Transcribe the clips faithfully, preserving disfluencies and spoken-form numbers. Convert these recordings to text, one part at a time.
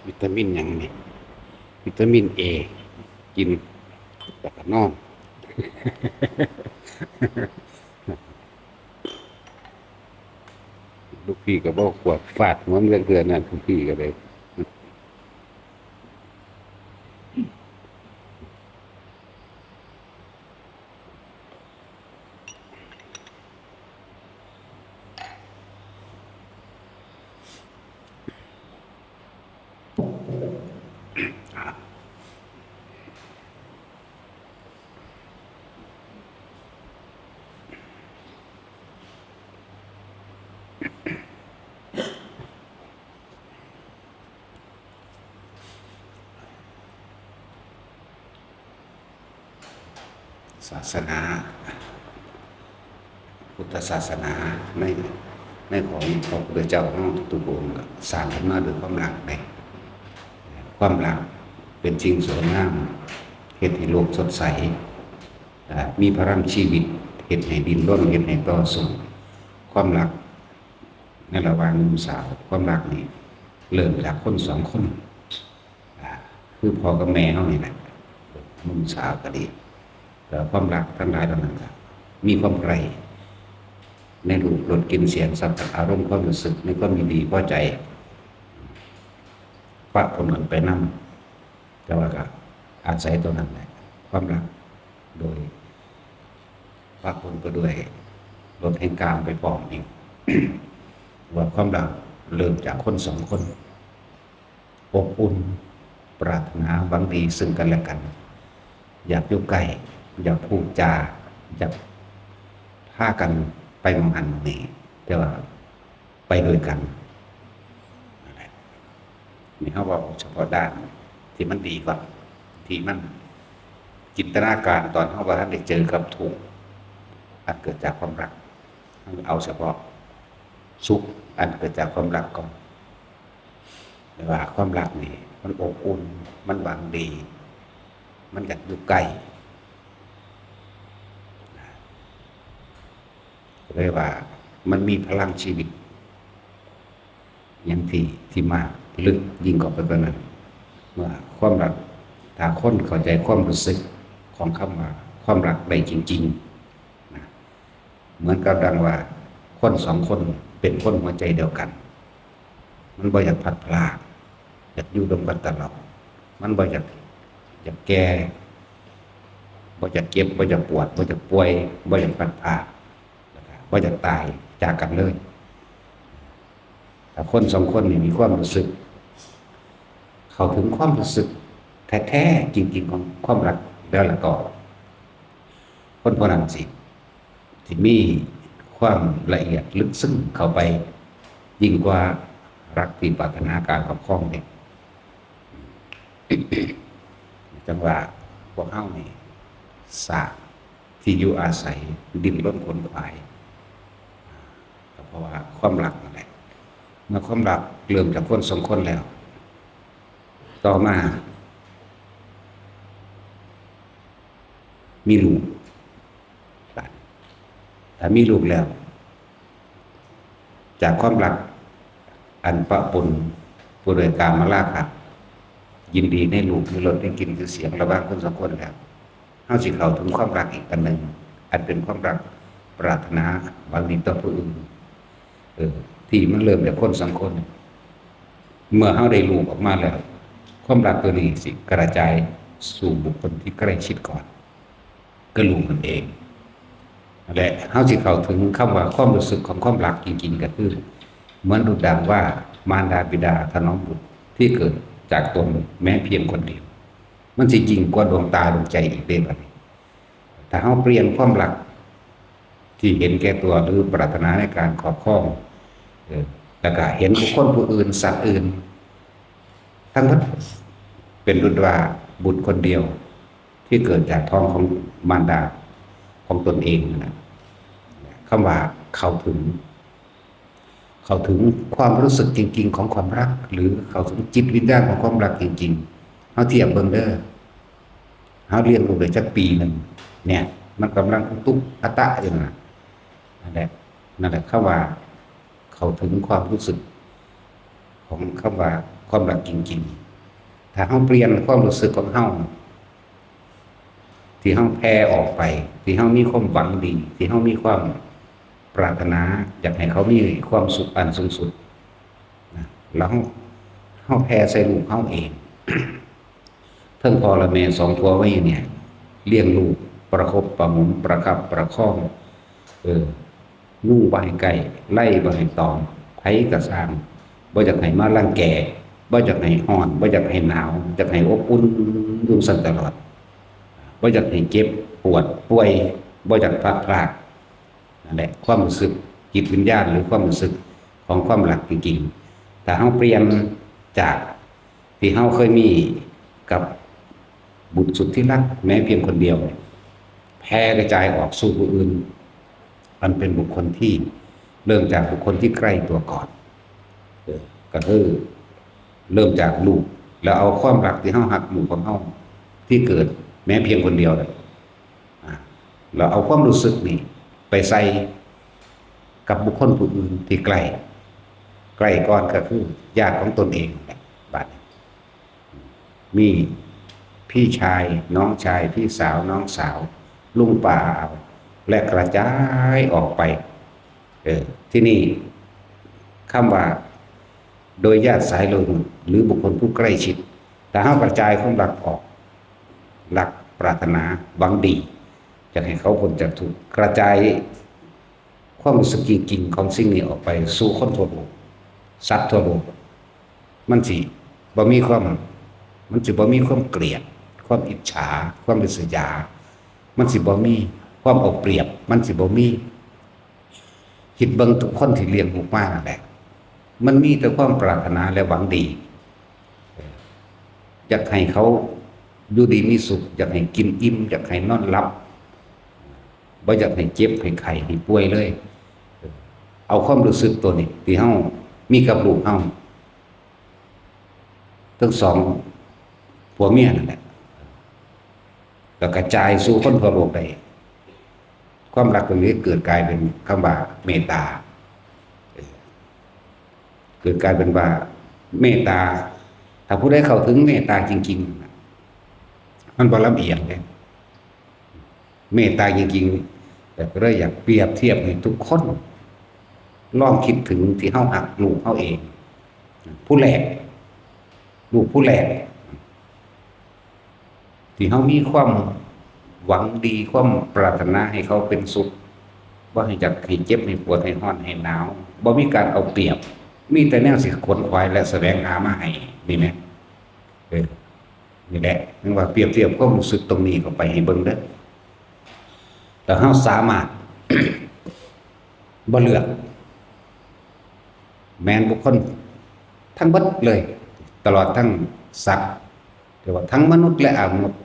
วิตามินหยังนี่ วิตามินเอ กินแล้วก็นอน ลูกพี่ก็บอกขวดฟาดหัวมันเรื่องเดือนนั่นลูกพี่ก็เลย ศาสนา พุทธศาสนาในในของพระพุทธเจ้าของทุกๆองค์ก็สร้างขึ้นมาด้วยความรักเลย ความรักเป็นสิ่งสวยงาม เฮ็ดให้โลกสดใส อ่า มีพลังชีวิต เฮ็ดให้ดิ้นรน เฮ็ดให้ต่อสู้ ความรักในระหว่างหนุ่มสาว ความรักนี่เริ่มจากคนสองคน อ่า คือพ่อกับแม่เฮานี่แหละ หนุ่มสาวก็ดี แล้วความรักทั้งหลายเหล่านั้นก็มีความใคร่ในรูปรสกลิ่นเสียงสัมผัสอารมณ์ความรู้สึกในความยินดีพอใจ ปะปนกันไปนำ แต่ว่าก็อาศัยตัวนั้นแหละ ความรัก โดยปะปนไปด้วยรสแห่งกามไปพร้อมอีก ว่าความรักเริ่มจากคนสองคน อบอุ่น ปรารถนาหวังดีซึ่งกันและกัน อยากอยู่ใกล้ อยากพูดจา อยากพากันไปหม่องหั้นหม่องนี้ แต่ว่าไปด้วยกัน นั่นแหละ นี่เฮาเว้าเฉพาะด้านที่มันดีก่อน ที่มันจินตนาการตอนเฮาบ่ทันได้เจอกับทุกข์อันเกิดจากความรัก เฮาเอาเฉพาะสุขอันเกิดจากความรักก่อน แต่ว่าความรักนี่มันอบอุ่น มันหวังดี มันอยากอยู่ใกล้ เรียกว่ามันมีพลังชีวิต อย่างที่ที่มาลึกยิ่งกว่าไปกว่านั้น เมื่อความรัก ถ้าคนเข้าใจความรู้สึกของคำว่าความรักได้จริงๆ นะ เหมือนกับดังว่าคนสองคนเป็นคนหัวใจเดียวกัน มันบ่อยากพลัดพราก อยากอยู่ร่วมกันตลอด มันบ่อยาก อยากแก่ บ่อยากเจ็บ บ่อยากปวด บ่อยากป่วย บ่อยากพลัดพราก แล้วก็บ่อยากตายจากกันเลย ถ้าคนสองคนนี่มีความรู้สึก เข้าถึงความรู้สึกแท้ๆจริงๆของความรักแล้วล่ะก็ คนผู้นั้นสิ สิมีความละเอียดลึกซึ้งเข้าไป ยิ่งกว่ารักที่ปรารถนาการครอบครองเนี่ย จังว่าพวกเฮานี่สร้างที่อยู่อาศัย ดิ้นรนขวนขวาย ก็เพราะว่าความรักนั่นแหละ เมื่อความรักเริ่มจากคนสองคนแล้ว ต่อมา มีลูก ถ้ามีลูกแล้ว จากความรักอันปะปนไปด้วยกามราคะ ยินดีในรูป ในรส ในกลิ่น ชื่อเสียง ระหว่างคนสองคนแล้ว เฮาสิเข้าถึงความรักอีกอันหนึ่ง อันเป็นความรักปรารถนาหวังดีต่อผู้อื่น เออ ที่มันเริ่มจากคนสองคน เมื่อเฮาได้ลูกออกมาแล้ว ความรักตัวนี้สิกระจายสู่บุคคลที่ใกล้ชิดก่อน ก็ลูกนั่นเอง และเฮาสิเข้าถึงคำว่าความรู้สึกของความรักจริงๆ ก็คือ เหมือนดุจดังว่ามารดาบิดาถนอมบุตรที่เกิดจากตนแม้เพียงคนเดียว มันสิยิ่งกว่าดวงตาดวงใจอีกเด้บัดนี้ ถ้าเฮาเปลี่ยนความรักที่เห็นแก่ตัวหรือปรารถนาในการครอบครอง เออ แล้วก็เห็นบุคคลผู้อื่น สัตว์อื่น ทั้งหมดเป็นดุจว่าบุตรคนเดียวที่เกิดจากท้องของมารดาของตนเองนั่นนะ คำว่าเข้าถึง เข้าถึงความรู้สึกจริงๆของความรัก หรือเข้าถึงจิตวิญญาณของความรักจริงๆ เฮาเทียบเบิ่งเด้อ เฮาเลี้ยงลูกได้จักปีหนึ่งเนี่ย มันกำลังอุตุอัตตะอยู่นั่นน่ะ นั่นแหละ นั่นแหละ คำว่าเข้าถึงความรู้สึก ของคำว่าความรักจริงๆ ถ้าเฮาเปลี่ยนความรู้สึกของเฮา ที่เฮาแผ่ออกไป ที่เฮามีความหวังดี ที่เฮามีความปรารถนา อยากให้เขามีความสุขอันสูงสุดนะ แล้วเฮา เฮาแผ่ใส่ลูกเฮาเอง เทิงพ่อและแม่สองผัวเมียเนี่ย เลี้ยงลูก ประคบประหงม ประคับประคอง เออ งูบ่ให้ใกล้ ไล่บ่ให้ตอม ไผกะซ่าง บ่อยากให้มารังแก บ่อยากให้ฮ้อน บ่อยากให้หนาว อยากให้อบอุ่นอยู่ซั่นตลอด บ่อยากให้เจ็บปวดป่วย บ่อยากพลัดพราก นั่นแหละ ความรู้สึกจิตวิญญาณ หรือความรู้สึกของความรักจริงๆ ถ้าเฮาเปลี่ยนจากที่เฮาเคยมีกับบุตรสุดที่รักแม้เพียงคนเดียว แผ่กระจายออกสู่ผู้อื่น มันเป็นบุคคลที่เริ่มจากบุคคลที่ใกล้ตัวก่อน เออ ก็คือเริ่มจากลูก แล้วเอาความรักที่เฮาฮักลูกของเฮาที่เกิดแม้เพียงคนเดียวน่ะ อ่า แล้วเอาความรู้สึกนี่ไปใส่กับบุคคลผู้อื่นที่ใกล้ ใกล้ก่อนก็คือญาติของตนเองแหละ บัดนี้ มีพี่ชาย น้องชาย พี่สาว น้องสาว ลุงป้าอา และกระจายออกไป เออ ที่นี่คำว่า โดยญาติสายโลหิต หรือบุคคลผู้ใกล้ชิด ถ้าเฮากระจายความรักออก รักปรารถนา หวังดี อยากให้เขาพ้นจากทุกข์ กระจายความรู้สึกจริงๆ ของสิ่งนี้ออกไปสู่คนทั่วโลก สัตว์ทั่วโลก มันสิบ่มีความ มันสิบ่มีความเกลียด ความอิจฉา ความริษยา มันสิบ่มีความเอาเปรียบ มันสิบ่มี คิดเบิ่งทุกคนที่เลี้ยงลูกมานั่นแหละ มันมีแต่ความปรารถนาและหวังดี อยากให้เขาอยู่ดีมีสุข อยากให้กินอิ่ม อยากให้นอนหลับ บ่อยากให้เจ็บ ให้ไข้ ให้ป่วยเลย เอาความรู้สึกตัวนี้ที่เฮามีกับลูกเฮา ทั้งสองผัวเมียนั่นแหละ แล้วกระจายสู่คนทั่วโลกได้ ความรักตรงนี้เกิดกลายเป็นคำว่าเมตตา เออ เกิดกลายเป็นว่าเมตตา ถ้าผู้ใดเข้าถึงเมตตาจริงๆน่ะ มันบ่ลำเอียงเด้ เมตตาจริงๆ แต่ก็เลยอยากเปรียบเทียบให้ทุกคน ลองคิดถึงที่เฮาฮักลูกเฮาเอง ผู้แรก ลูกผู้แรก ที่เฮามีความหวังดี ความปรารถนาให้เขาเป็นสุข บ่ให้อยากให้เจ็บ ให้ปวด ให้ฮ้อน ให้หนาว บ่มีการเอาเปรียบ มีแต่แนวสิขวนขวายและแสวงหามาให้ นี่แหม เออ นี่แหละ นึกว่าเปรียบเทียบความรู้สึกตรงนี้เข้าไปให้เบิ่งเด้อ แล้วเฮาสามารถ บ่เลือก แม่นบุคคลทั้งเบิดเลย ตลอดทั้งสัตว์ เรียกว่าทั้งมนุษย์และอมนุษย์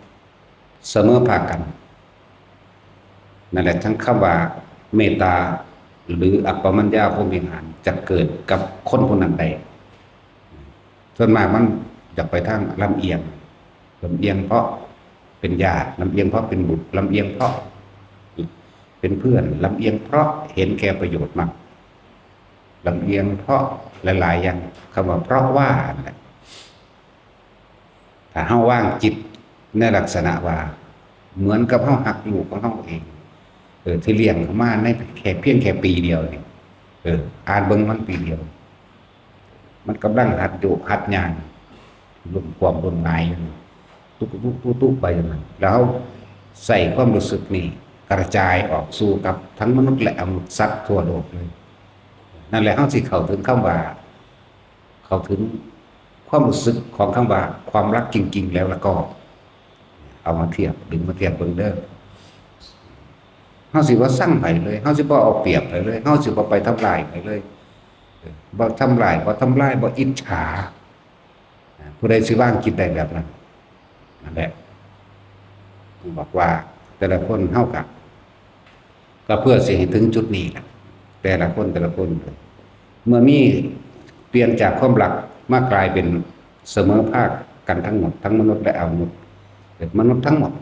เสมอภาคกัน นั่นแหละ ทั้งคำว่าเมตตา หรืออัปปมัญญาพรหมวิหาร จะเกิดกับคนผู้นั้นได้ ส่วนมากมันอยากไปทางลำเอียง ลำเอียงเพราะเป็นญาติ ลำเอียงเพราะเป็นบุตร ลำเอียงเพราะเป็นเพื่อน ลำเอียงเพราะเห็นแก่ประโยชน์มาก ลำเอียงเพราะหลายๆ อย่าง คำว่าเพราะว่านั่นแหละ ถ้าเฮาวางจิตในลักษณะว่า เหมือนกับเฮาฮักลูกของเฮาเอง เออ ที่เลี้ยงเขามาในแค่เพียงแค่ปีเดียวนี่ เออ อ่านเบิ่งมันปีเดียว มันกำลังหัดอยู่หัดย่าง ล้มความล้มหงายอยู่ ตุ๊กตุ๊กตุ๊กตุ๊กไปอย่างนั้น แล้วใส่ความรู้สึกนี่กระจายออกสู่กับทั้งมนุษย์และอมนุษย์สัตว์ทั่วโลกเลย นั่นแหละ เฮาสิเข้าถึงคำว่า เข้าถึงความรู้สึกของคำว่าความรักจริงๆ แล้ว แล้วก็ เอามาเทียบ ดึงมาเทียบเบิ่งเด้อ เฮาสิบ่ซังไผเลย เฮาสิบ่เอาเปรียบไผเลย เฮาสิบ่ไปทำลายไผเลย เออ บ่ทำลาย บ่ทำลาย บ่อิจฉา ผู้ใดสิวางจิตได้แบบนั้น นั่นแหละ บอกว่าแต่ละคนเฮากะ ก็เพื่อสิให้ถึงจุดนี้แหละ แต่ละคน แต่ละคน เมื่อมี เปลี่ยนจากความรักมากลายเป็นเสมอภาคกันทั้งหมด ทั้งมนุษย์และอมนุษย์ มนุษย์ทั้งหมด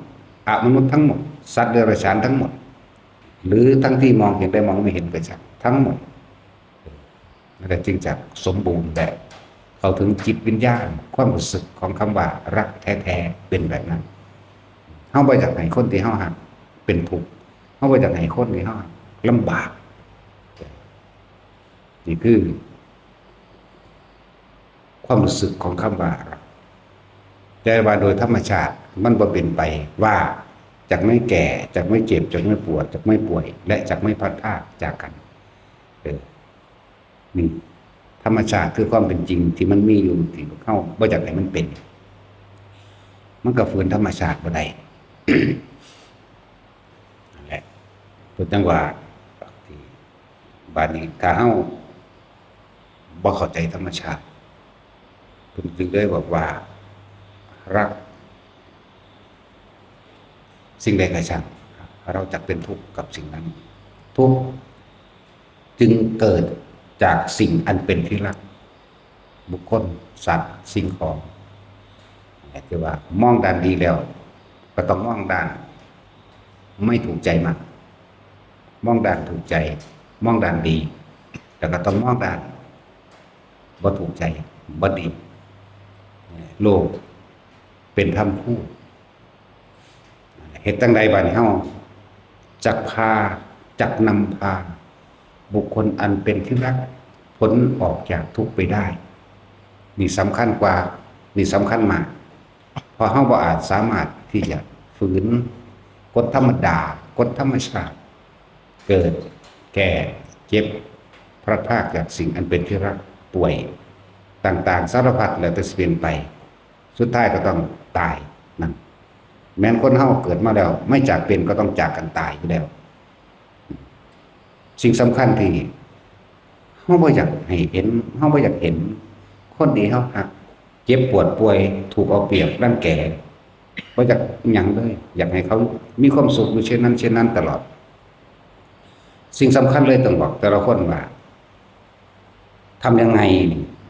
อมนุษย์ทั้งหมด สัตว์เดรัจฉานทั้งหมด หรือทั้งที่มองเห็นและมองไม่เห็นไปจากทั้งหมด นั่นแหละจึงจะสมบูรณ์แบบ เข้าถึงจิตวิญญาณ ความรู้สึกของคำว่ารักแท้ๆ เป็นแบบนั้น เฮาบ่อยากให้คนที่เฮาฮักเป็นทุกข์ เฮาบ่อยากให้คนที่เฮาฮักลำบาก นี่คือความรู้สึกของคำว่ารัก แต่ว่าโดยธรรมชาติมันบ่เป็นไปว่าจักไม่แก่ จักไม่เจ็บ จักไม่ปวด จักไม่ป่วย และจักไม่พลัดพรากจากกัน เออ นี่ธรรมชาติคือความเป็นจริงที่มันมีอยู่ที่เฮาบ่อยากให้มันเป็น มันก็ฝืนธรรมชาติบ่ได้ นั่นแหละ เพิ่นจั่งว่า บาดนี้ถ้าเฮาบ่เข้าใจธรรมชาติ เพิ่นจึงได้บอกว่า รักสิ่งใดก็ช่าง เราจักเป็นทุกข์กับสิ่งนั้น ทุกข์จึงเกิดจากสิ่งอันเป็นที่รัก บุคคล สัตว์ สิ่งของ แต่ว่ามองด้านดีแล้ว ก็ต้องมองด้านไม่ถูกใจมาก มองด้านถูกใจ มองด้านดี แล้วก็ต้องมองด้านบ่ถูกใจ บ่ดี โลกเป็นธรรมคู่ เฮ็ดจั่งใดบาดนี้เฮาจักพา จักนำพา บุคคลอันเป็นที่รัก พ้นออกจากทุกข์ไปได้ นี่สำคัญกว่า นี่สำคัญมาก เพราะเฮาบ่อาจสามารถที่จะฝืนกฎธรรมดา กฎธรรมชาติ เกิด แก่ เจ็บ พลัดพรากจากสิ่งอันเป็นที่รัก ป่วย ต่างๆ สารพัดแล้วแต่สิเป็นไป สุดท้ายก็ต้องตายนั่น แม้นคนเฮาเกิดมาแล้ว ไม่จากเป็นก็ต้องจากกันตายอยู่แล้ว สิ่งสำคัญที่เฮาบ่อยากให้เห็น เฮาบ่อยากเห็น คนที่เฮาฮัก เจ็บปวดป่วย ถูกเอาเปรียบรังแก บ่อยากหยังเลย อยากให้เขามีความสุขอยู่เช่นนั้นเช่นนั้นตลอด สิ่งสำคัญเลยต้องบอกแต่ละคนว่า ทำยังไง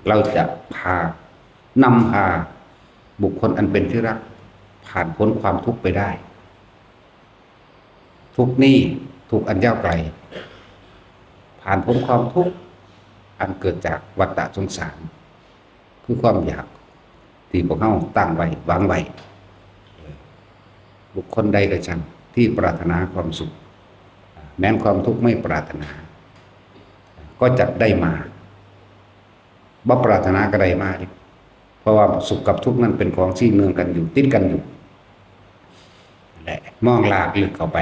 เราจะพา นำพาบุคคลอันเป็นที่รัก ผ่านพ้นความทุกข์ไปได้ ทุกข์นี่ ทุกข์อันยาวไกล ผ่านพ้นความทุกข์อันเกิดจากวัฏฏะสงสาร คือความอยากที่พวกเฮาตั้งไว้ วางไว้ บุคคลใดก็ช่างที่ปรารถนาความสุข แม้นความทุกข์ไม่ปรารถนา ก็จักได้มา บ่ปรารถนาก็ได้มาเด้ เพราะว่าสุขกับทุกข์นั้นเป็นของที่เนื่องกันอยู่ ติดกันอยู่ และมองลากลึกเข้าไป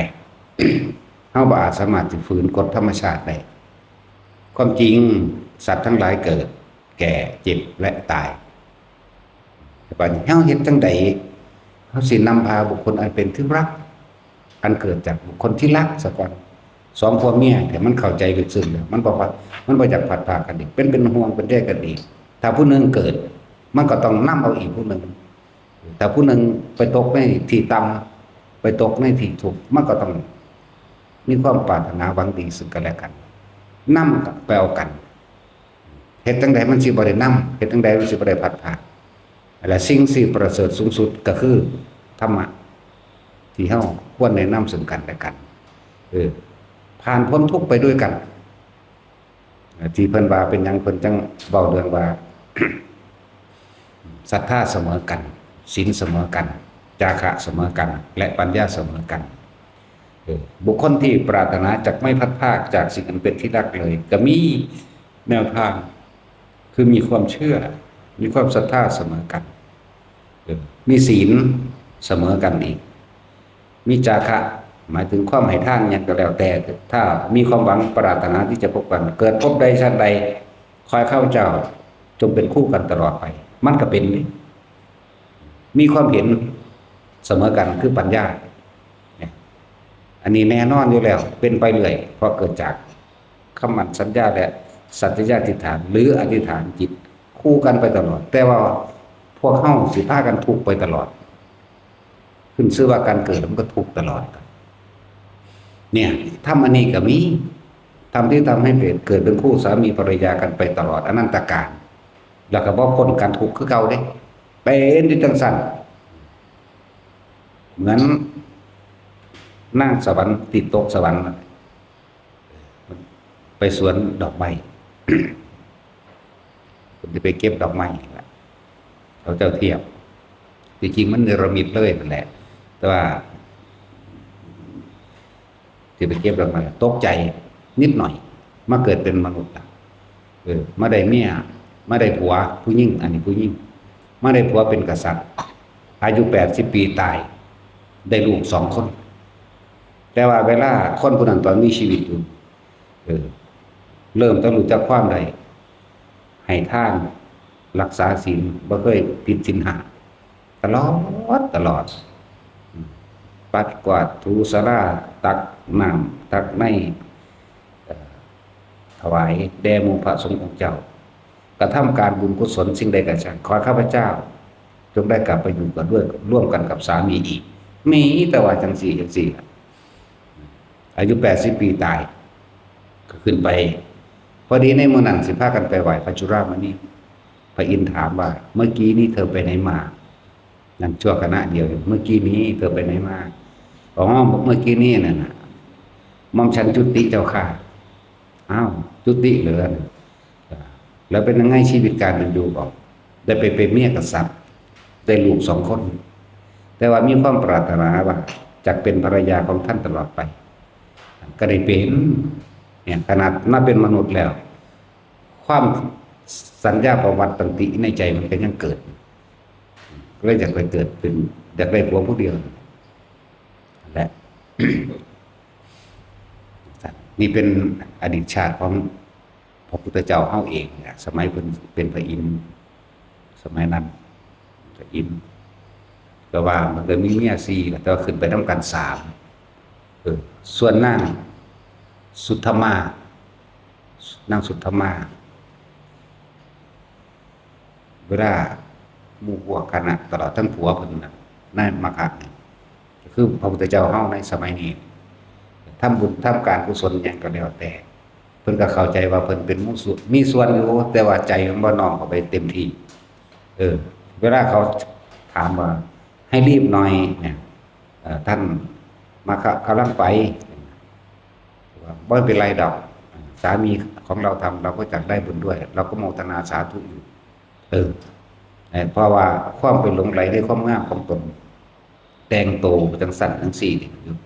เฮาบ่อาจสามารถสิฝืนกฎธรรมชาติได้ ความจริงสัตว์ทั้งหลายเกิด แก่ เจ็บ และตาย แต่บัดนี้เฮาเฮ็ดจั่งใด เฮาสินำพาบุคคลอันเป็นที่รัก อันเกิดจากบุคคลที่รักซะก่อน สองผัวเมียที่มันเข้าใจลึกซึ้งแล้ว มันบอกว่า มันบ่อยากพลัดพรากกันอีก เป็น เป็นห่วงเป็นใยกันอีก ถ้าผู้หนึ่งเกิด มันก็ต้องนำเอาอีกผู้หนึ่ง ถ้าผู้หนึ่งไปตกในที่ต่ำ ไปตกในที่ทุกข์ มันก็ต้องมีความปรารถนาหวังดีซึ่งกันและกัน นำไปเอากัน เฮ็ดจั่งใดมันสิบ่ได้นำ เฮ็ดจั่งใดมันสิบ่ได้พลัดพราก และสิ่งที่ประเสริฐสูงสุดก็คือธรรมะ ที่เฮาควรแนะนำซึ่งกันและกัน เออ ผ่านพ้นทุกข์ไปด้วยกัน ที่เพิ่นว่าเป็นหยังเพิ่นจั่งเว้าเรื่องว่า ศรัทธาเสมอกัน ศีลเสมอกัน จาคะเสมอกัน และปัญญาเสมอกัน เออ บุคคลที่ปรารถนาจักไม่พลัดพรากจากสิ่งอันเป็นที่รักเลย ก็มีแนวทาง คือมีความเชื่อ มีความศรัทธาเสมอกัน เออ มีศีลเสมอกันอีก มีจาคะ หมายถึงความให้ทานหยังก็แล้วแต่ ถ้ามีความหวังปรารถนาที่จะพบกัน เกิดพบใดชาติใด ขอให้ข้าพเจ้าจงเป็นคู่กันตลอดไป มันก็เป็นนี่ มีความเห็นเสมอกันคือปัญญา เนี่ย อันนี้แน่นอนอยู่แล้ว เป็นไปเรื่อย เพราะเกิดจากคำมั่นสัญญาและสัตยาธิษฐาน หรืออธิษฐานจิตคู่กันไปตลอด แต่ว่าพวกเฮาสิพากันทุกข์ไปตลอด ขึ้นชื่อว่าการเกิดมันก็ทุกข์ตลอด เนี่ย ธรรมอันนี้ก็มี ธรรมที่ทำให้เกิด เกิดเป็นคู่สามีภรรยากันไปตลอดอนันตกาล แล้วก็บ่พ้นการทุกข์คือเก่าเด้ เป็นอยู่จั่งซั่น เหมือนนางสวรรค์ที่ตกสวรรค์น่ะ ไปสวนดอกไม้ ผมจะไปเก็บดอกไม้ล่ะ เขาเจ้าเทียบ ที่จริงมันเนรมิตเลยนั่นแหละ แต่ว่า ที่ไปเก็บดอกไม้ตกใจนิดหน่อย มาเกิดเป็นมนุษย์ละ เออ มาได้เมีย มาได้ผัวผู้หญิง อันนี้ผู้หญิง มาได้ผัวเป็นกษัตริย์ อายุแปดสิบปีตาย ได้ลูกสองคน แต่ว่าเวลาคนผู้นั้นตอนมีชีวิตอยู่ เออ เริ่มต้องรู้จักความได้ ให้ทาน รักษาศีล บ่เคยผิดศีลห้า ตลอด ตลอด ปัดกวาดถูศาลา ตักน้ำ ตักใน เอ่อ ถวายแด่หมู่พระสงฆ์องค์เจ้า กระทำการบุญกุศลสิ่งใดก็ช่าง ขอข้าพเจ้า จงได้กลับไปอยู่กันด้วย ร่วมกันกับสามีอีก มีแต่ว่าจังสี่ จังสี่ล่ะ อายุแปดสิบปีตาย ก็ขึ้นไป พอดีในมื้อนั้นสิพากันไปไหว้พระจุลามณี พระอินทร์ถามว่า เมื่อกี้นี้เธอไปไหนมา นั่งชั่วคณะเดียวอยู่ เมื่อกี้นี้เธอไปไหนมา อ๋อ เมื่อกี้นี้นั่นน่ะ หม่อมฉันจุติเจ้าค่ะ อ้าว จุติเหรอ แล้วเป็นยังไงชีวิตการเป็นอยู่บอก ได้ไปเป็นเมียกษัตริย์ ได้ลูกสองคน แต่ว่ามีความปรารถนาว่าจะเป็นภรรยาของท่านตลอดไป ก็ได้เป็น เนี่ย ขนาดมาเป็นมนุษย์แล้ว ความสัญญาประวัติตันติในใจมันก็ยังเกิด ก็เลยอยากไปเกิดเป็น อยากได้ผัวผู้เดียว และ นี่เป็นอดีตชาติของพระพุทธเจ้าเฮาเองเนี่ย สมัยเพิ่นเป็นพระอินทร์ สมัยนั้น พระอินทร์ ก็ว่ามันก็มีเมียสี่ล่ะ แต่ว่าขึ้นไปนำกันสาม เออ ส่วนนางสุทธมา นางสุทธมา เวลาหมู่พวกคณะ ตลอดทั้งผัวเพิ่นน่ะ ในมคธนี่ ก็คือพระพุทธเจ้าเฮาในสมัยนี้ ทำบุญทำการกุศลหยังก็แล้วแต่ เพิ่นก็เข้าใจว่าเพิ่นเป็นหมู่สุ มีส่วนอยู่ แต่ว่าใจมันบ่น้อมเข้าไปเต็มที่ เออ เวลาเขาถามว่า ให้รีบหน่อยเนี่ย เอ่อ ท่านมคธกำลังไป ว่า "ไม่เป็นไรดอก สามีของเราทำ เราก็อยากได้บุญด้วย เราก็โมทนาสาธุอยู่" เออ เอ่อ เพราะว่าความไปหลงใหลในความงามของตน แต่งโตจังซั่นจังซี่นี่อยู่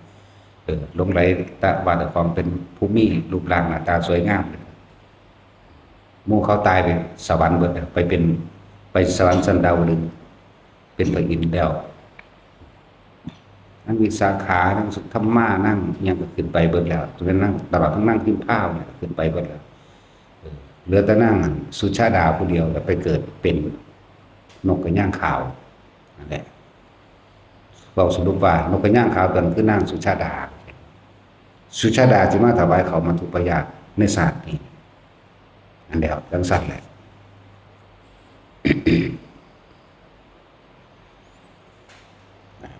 เออ หลงใหลแต่ว่าเจ้าของเป็นผู้มีรูปร่างหน้าตาสวยงาม หมู่เขาตายไปสวรรค์เบิดแล้ว ไปเป็น ไปสวรรค์ชั้นดาวดึงส์ เป็นพระอินทร์แล้ว นางวิสาขา นางสุทธมา นางอิหยังก็ขึ้นไปเบิดแล้ว จนนาง ตลอดทั้งนางพิมพาวเนี่ยก็ขึ้นไปเบิดแล้ว เออ เหลือแต่นางสุชาดาผู้เดียวแล้วไปเกิดเป็นนกกระย่างขาวนั่นแหละ เว้าสรุปว่านกกระย่างขาวตัวนั้นคือนางสุชาดา สุชาดาสิมาถวายข้าวมัทธุปายาตในชาตินี้ อันเดียวจังซั่นแหละ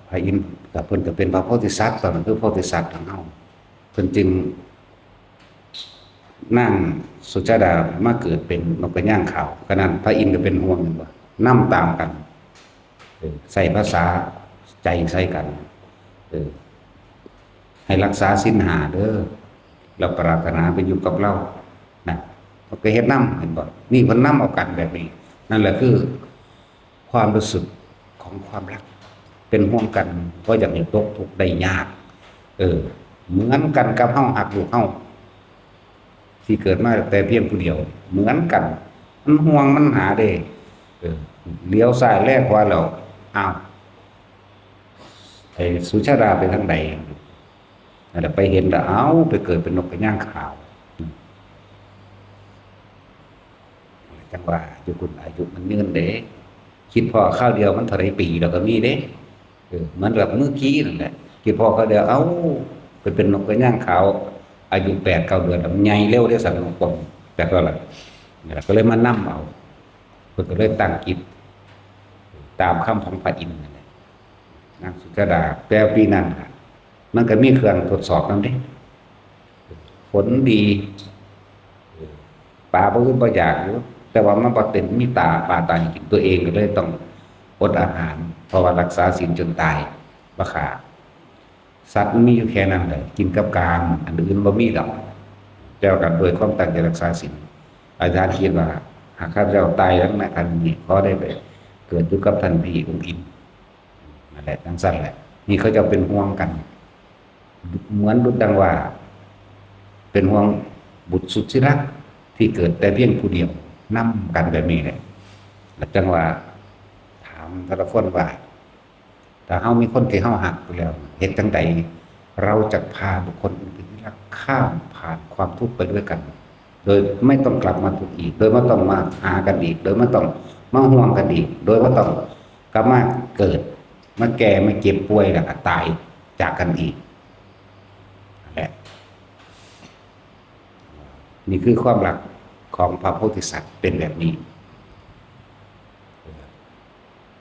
พระอินทร์ก็เพิ่นก็เป็นพระโพธิสัตว์ ตอนนั้นคือโพธิสัตว์ของเฮา เพิ่นจึง นางสุชาดามาเกิดเป็นนกกระย่างขาว ขนาดพระอินทร์ก็เป็นห่วง เห็นบ่ นำตามกัน เออ ใส่ภาษาใจใส่กัน เออ ให้รักษาศีลห้าเด้อ เราปรารถนาไปอยู่กับเรา นะ ก็เฮ็ดนำ เห็นบ่ นี่เพิ่นนำเอากันแบบนี้ นั่นแหละคือ ความรู้สึกของความรัก เป็นห่วงกัน ก็อยากให้ตกทุกข์ได้ยาก เออ เหมือนกันกับเฮาฮักลูกเฮา ที่เกิดมาแต่เพียงผู้เดียว เหมือนกัน มันห่วงมันหาเด้ เออ เหลียวซ้ายแลขวาแล้ว อ้าว ไอ้สุชาดาไปทางใด นั่นแหละ ไปเห็นแล้ว เอ้า ไปเกิดเป็นนกกระย่างขาว จังว่าอยู่คุณอายุมันยืนเด้ คิดพอคราวเดียวมันเท่าไรปีแล้วก็มีเด้ เออ เหมือนกับเมื่อกี้นั่นแหละ คิดพอคราวเดียว เอ้า ไปเป็นนกกระย่างขาว อายุแปดเก้าเดือนแล้วมันใหญ่เร็วเด้ สันนกปง แต่ก็ละ นี่แหละ ก็เลยมานำเอา เพิ่นก็เลยตั้งจิต ตามคำของพระอินทร์นั่นแหละ นางสุชาดา แต่ปีนั้นน่ะ มันก็มีเครื่องทดสอบนำเด้ ฝนดี ปลาบ่อึดบ่อยากอยู่ แต่ว่ามันบ่เต็มมีตาปลาตายกิน ตัวเองก็เลยต้องอดอาหาร เพราะว่ารักษาศีลจนตาย บ่ฆ่า สัตว์มันมีอยู่แค่นั้นแหละ กินกับกาม อันอื่นบ่มีดอก แต่ว่าก็ด้วยความตั้งใจรักษาศีล อธิษฐานจิตว่า หากข้าพเจ้าตายแล้วนะท่านนี่ขอได้ไปเกิดอยู่กับท่านพี่องค์อินนั่นแหละจั่งซั่นแหละ นี่เขาเจ้าเป็นห่วงกัน เหมือนดุจดังว่า เป็นห่วงบุตรสุดที่รักที่เกิดแต่เพียงผู้เดียว นำกันแบบนี้แหละ แล้วจั่งว่า ถามแต่ละคนว่า ถ้าเฮามีคนที่เฮาฮักไปแล้ว เฮ็ดจั่งใด เราจะพาบุคคลอื่นที่รักข้ามผ่านความทุกข์ไปด้วยกัน โดยไม่ต้องกลับมาทุกข์อีก โดยไม่ต้องมาหากันอีก โดยไม่ต้องมาห่วงกันอีก โดยไม่ต้องกลับมาเกิด มาแก่ มาเจ็บป่วย แล้วก็ตายจากกันอีก นั่นแหละ นี่คือความรักของพระโพธิสัตว์เป็นแบบนี้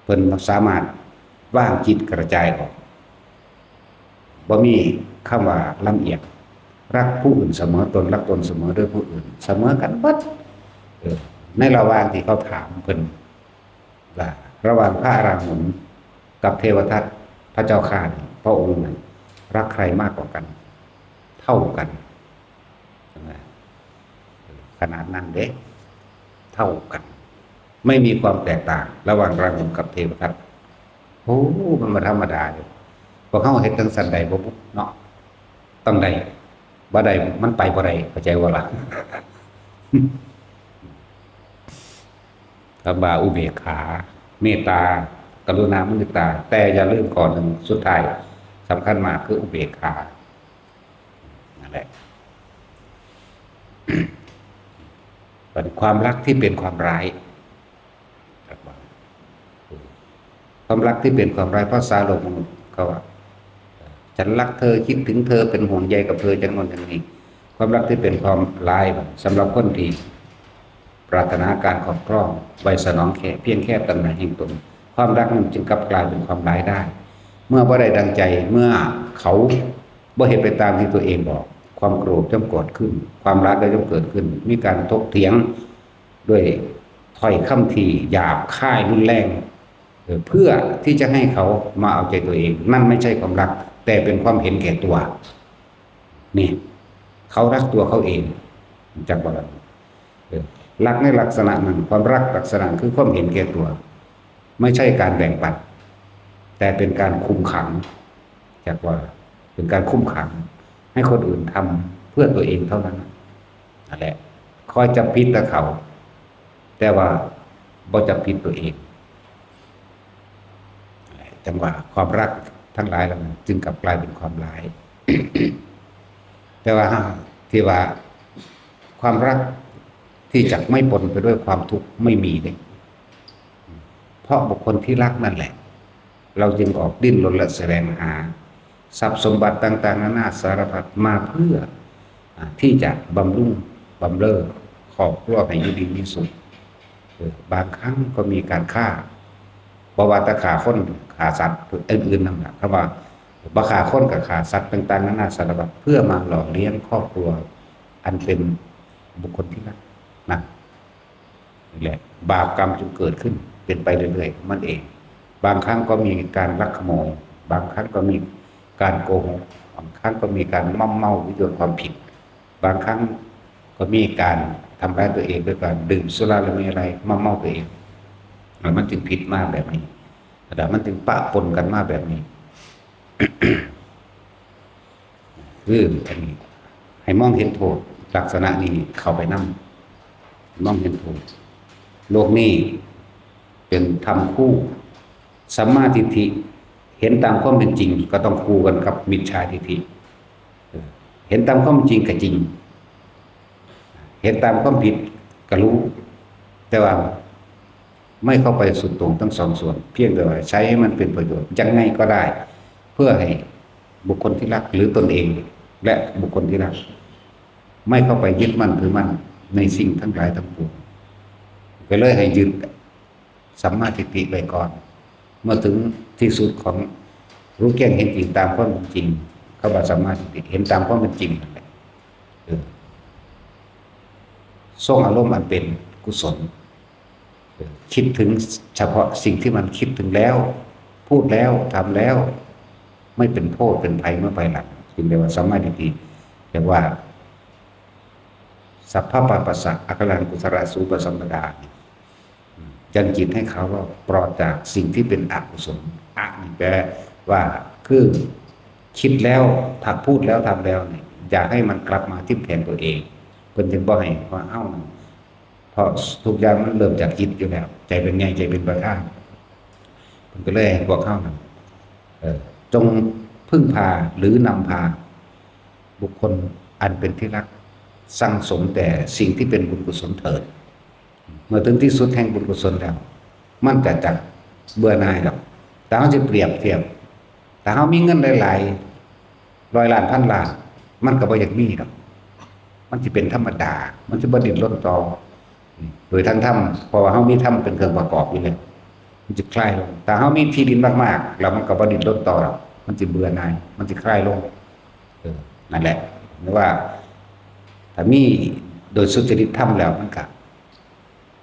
เพิ่นสามารถวางจิตกระจายออก บ่มีคำว่าลำเอียง รักผู้อื่นเสมอตน รักตนเสมอด้วยผู้อื่น เสมอกันเบิด เออ ในระหว่างที่เขาถามเพิ่นว่า ระหว่างพระอราหุลกับเทวทัตพระเจ้าข้านี่ พระองค์นั้นรักใครมากกว่ากัน เท่ากัน ขนาดนั้นเด้ เท่ากัน ไม่มีความแตกต่างระหว่างราหุลกับเทวทัต โอ้ มันบ่ธรรมดาเด้ พวกเฮาเฮ็ดจั่งซั่นได้บ่บุเนาะ ต้องได้ บ่ได้ มันไปบ่ได้ เข้าใจบ่ล่ะ คำว่าอุเบกขา เมตตา กรุณา มุทิตา แต่อย่าลืมข้อหนึ่ง สุดท้าย สำคัญมากคืออุเบกขา นั่นแหละ เป็นความรักที่เป็นความร้าย ความรักที่เป็นความร้าย ภาษาโลกมนุษย์เขาว่า ฉันรักเธอ คิดถึงเธอ เป็นห่วงใยกับเธอ จั่งนั้นจั่งนี้ ความรักที่เป็นความร้าย สำหรับคนที่ปรารถนาการครอบครอง ไว้สนองแค่ เพียงแค่ตัณหาแห่งตน ความรักนั้นจึงกลับกลายเป็นความร้ายได้ เมื่อบ่ได้ดังใจ เมื่อเขาบ่เฮ็ดไปตามที่ตัวเองบอก ความโกรธย่อมเกิดขึ้น ความร้ายก็ย่อมเกิดขึ้น มีการถกเถียงด้วยถ้อยคำที่หยาบคายรุนแรง เอ่อ เพื่อที่จะให้เขามาเอาใจตัวเอง นั่นไม่ใช่ความรัก แต่เป็นความเห็นแก่ตัว นี่ เขารักตัวเขาเอง จักบ่ล่ะ เออ รักในลักษณะนั้น ความรักลักษณะคือความเห็นแก่ตัว ไม่ใช่การแบ่งปัน แต่เป็นการคุมขัง จักบ่ล่ะ เป็นการคุมขัง ให้คนอื่นทำเพื่อตัวเองเท่านั้น นั่นแหละ คอยจับผิดแต่เขา แต่ว่าบ่จับผิดตัวเอง จั่งว่าความรักทั้งหลายเหล่านั้นจึงกลับกลายเป็นความร้าย แต่ว่าที่ว่าความรักที่จะไม่ปนไปด้วยความทุกข์ไม่มีเนี่ย เพราะบุคคลที่รักนั่นแหละ เราจึงออกดิ้นรนและแสวงหาทรัพย์สมบัติต่างๆนานาสารพัดมาเพื่อ อ่า ที่จะบำรุงบำเรอครอบครัวให้อยู่ดีมีสุข เออ บางครั้งก็มีการฆ่า บ่ว่าแต่ฆ่าคน ฆ่าสัตว์อื่นๆนั่นแหละ คำว่าบ่ฆ่าคนก็ฆ่าสัตว์ต่างๆนานาสารพัด เพื่อมาหล่อเลี้ยงครอบครัวอันเป็นบุคคลที่รักนะ นี่แหละ บาปกรรมจึงเกิดขึ้น เป็นไปเรื่อยๆของมันเอง บางครั้งก็มีการลักขโมย บางครั้งก็มีการโกหก บางครั้งก็มีการม่อมเมายุยวนความผิด บางครั้งก็มีการทำร้ายตัวเองด้วยการดื่มสุราและเมรัยม่อมเมาตัวเอง แล้วมันจึงผิดมาแบบนี้ แล้วมันจึงปะปนกันมาแบบนี้ คืออันนี้ ให้มองเห็นโทษลักษณะนี้เข้าไปนำ มองเห็นโทษ โลกนี้เป็นธรรมคู่ สัมมาทิฏฐิ เห็นตามความเป็นจริง ก็ต้องคู่กันกับมิจฉาทิฏฐิ เออ เห็นตามความจริงก็จริง เห็นตามความผิดก็รู้ แต่ว่าไม่เข้าไปสุดโต่งทั้งสองส่วน เพียงแต่ว่าใช้ให้มันเป็นประโยชน์ยังไงก็ได้ เพื่อให้บุคคลที่รักหรือตนเอง และบุคคลที่รัก ไม่เข้าไปยึดมั่นถือมั่นในสิ่งทั้งหลายทั้งปวง ก็เลยให้ยึดสัมมาทิฏฐิไว้ก่อน เมื่อถึงที่สุดของรู้แจ้งเห็นจริงตามความเป็นจริง คำว่าสัมมาทิฏฐิ เห็นตามความเป็นจริงนั่นแหละ เออ ทรงอารมณ์อันเป็นกุศล เออ คิดถึงเฉพาะสิ่งที่มันคิดถึงแล้ว พูดแล้ว ทำแล้ว ไม่เป็นโทษเป็นภัยเมื่อภายหลัง จึงเรียกว่าสัมมาทิฏฐิ เรียกว่า สัพพะปาปัสสะ อากรังกุศลาสูปสัมปดา ยังจิตให้เขาว่าปลอดจากสิ่งที่เป็นอกุศล อะนี่แปลว่าคือคิดแล้ว ถ้าพูดแล้วทำแล้วเนี่ยอย่าให้มันกลับมาทิ่มแทงตัวเอง เพิ่นจึงบ่ให้ว่าเอ้า เพราะทุกอย่างมันเริ่มจากจิตอยู่แล้ว ใจเป็นใหญ่ใจเป็นประธาน เพิ่นก็เลยให้พวกเฮานั่นเออจงพึ่งพาหรือนำพา บุคคลอันเป็นที่รัก สั่งสมแต่สิ่งที่เป็นบุญกุศลเถิด เมื่อถึงที่สุดแห่งบุญกุศลแล้ว มันจะจักเบื่อหน่ายดอก แต่เฮาสิเปรียบเทียบ ถ้าเฮามีเงินหลายๆ ร้อยล้านพันล้าน มันก็บ่อยากมีดอก มันสิเป็นธรรมดา มันสิบ่ดิ้นรนต่อ โดยทั้งธรรม เพราะว่าเฮามีธรรมเป็นเครื่องประกอบอยู่แล้ว มันสิคลายลง ถ้าเฮามีที่ดินมากๆ แล้วมันก็บ่ดิ้นรนต่อดอก มันสิเบื่อหน่าย มันสิคลายลง เออ นั่นแหละ หรือว่า ถ้ามีโดยสุจริตธรรมแล้วมันก็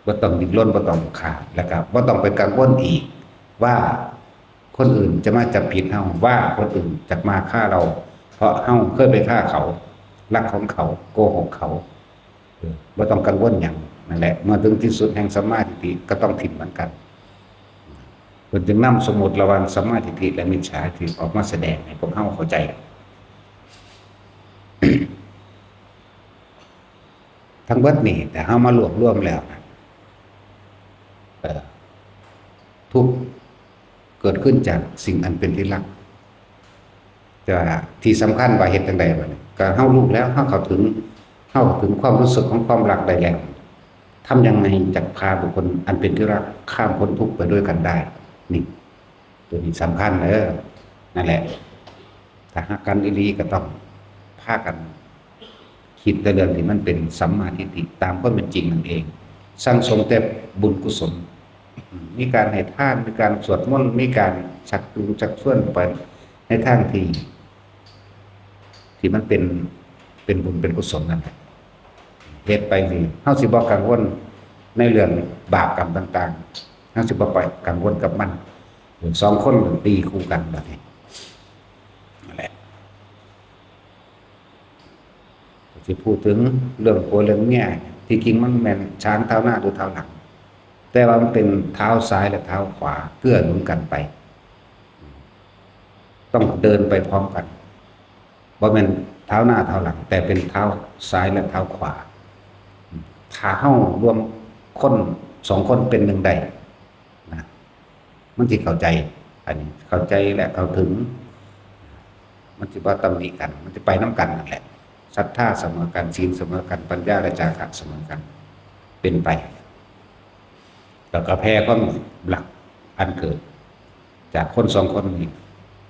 บ่ต้องดิ้นรน บ่ต้องฆ่า แล้วก็บ่ต้องไปกังวลอีกว่าคนอื่นจะมาจับผิดเฮา ว่าคนอื่นจะมาฆ่าเรา เพราะเฮาเคยไปฆ่าเขา ลักของเขา โกหกเขา เออ บ่ต้องกังวลหยัง นั่นแหละ เมื่อถึงที่สุดแห่งสัมมาทิฏฐิก็ต้องถิ่มมันกัน เพิ่นจึงนำสมมุติระหว่างสัมมาทิฏฐิและมิจฉาทิฏฐิออกมาแสดงให้พวกเฮาเข้าใจ ทั้งเบิดนี่ ถ้าเฮามารวบรวมแล้วนะ เอ่อ ทุกข์เกิดขึ้นจากสิ่งอันเป็นที่รัก แต่ว่าที่สำคัญว่าเฮ็ดจั่งใดบัดนี้ ก็เฮารู้แล้ว เฮาเข้าถึง เฮาเข้าถึงความรู้สึกของความรักได้แล้ว ทำยังไงจะพาบุคคลอันเป็นที่รักข้ามพ้นทุกข์ไปด้วยกันได้ นี่ ตัวนี้สำคัญเด้อ นั่นแหละ ถ้าฮักกันอีหลีก็ต้องพากัน คิดแต่เรื่องที่มันเป็นสัมมาทิฏฐิตามความเป็นจริงนั่นเอง สั่งสมแต่บุญกุศล อืม มีการให้ทาน มีการสวดมนต์ มีการชักจูงชักชวนไปในทางที่ ที่มันเป็น เป็นบุญเป็นกุศลนั่นแหละ เฮ็ดไปนี่ เฮาสิบ่กังวลในเรื่องบาปกรรมต่างๆ เฮาสิบ่ไปกังวลกับมัน สองคนตีคู่กันบัดนี้ นั่นแหละ สิพูดถึงเรื่องผัวเรื่องเมีย ที่จริงมันแม่นช้างเท้าหน้าหรือเท้าหลัง แต่ว่ามันเป็นเท้าซ้ายและเท้าขวาเกื้อหนุนกันไป ต้องเดินไปพร้อมกัน บ่แม่นเท้าหน้าเท้าหลัง แต่เป็นเท้าซ้ายและเท้าขวา ถ้าเฮารวมคนสองคนเป็นหนึ่งได้นะ มันสิเข้าใจ อันนี้เข้าใจและเข้าถึง มันสิบ่ตำหนิกัน มันสิไปนำกันนั่นแหละ ศรัทธาเสมอกัน ศีลเสมอกัน ปัญญาและจาคะเสมอกัน เป็นไป แล้วก็แผ่ความรักอันเกิด จากคนสองคนนี้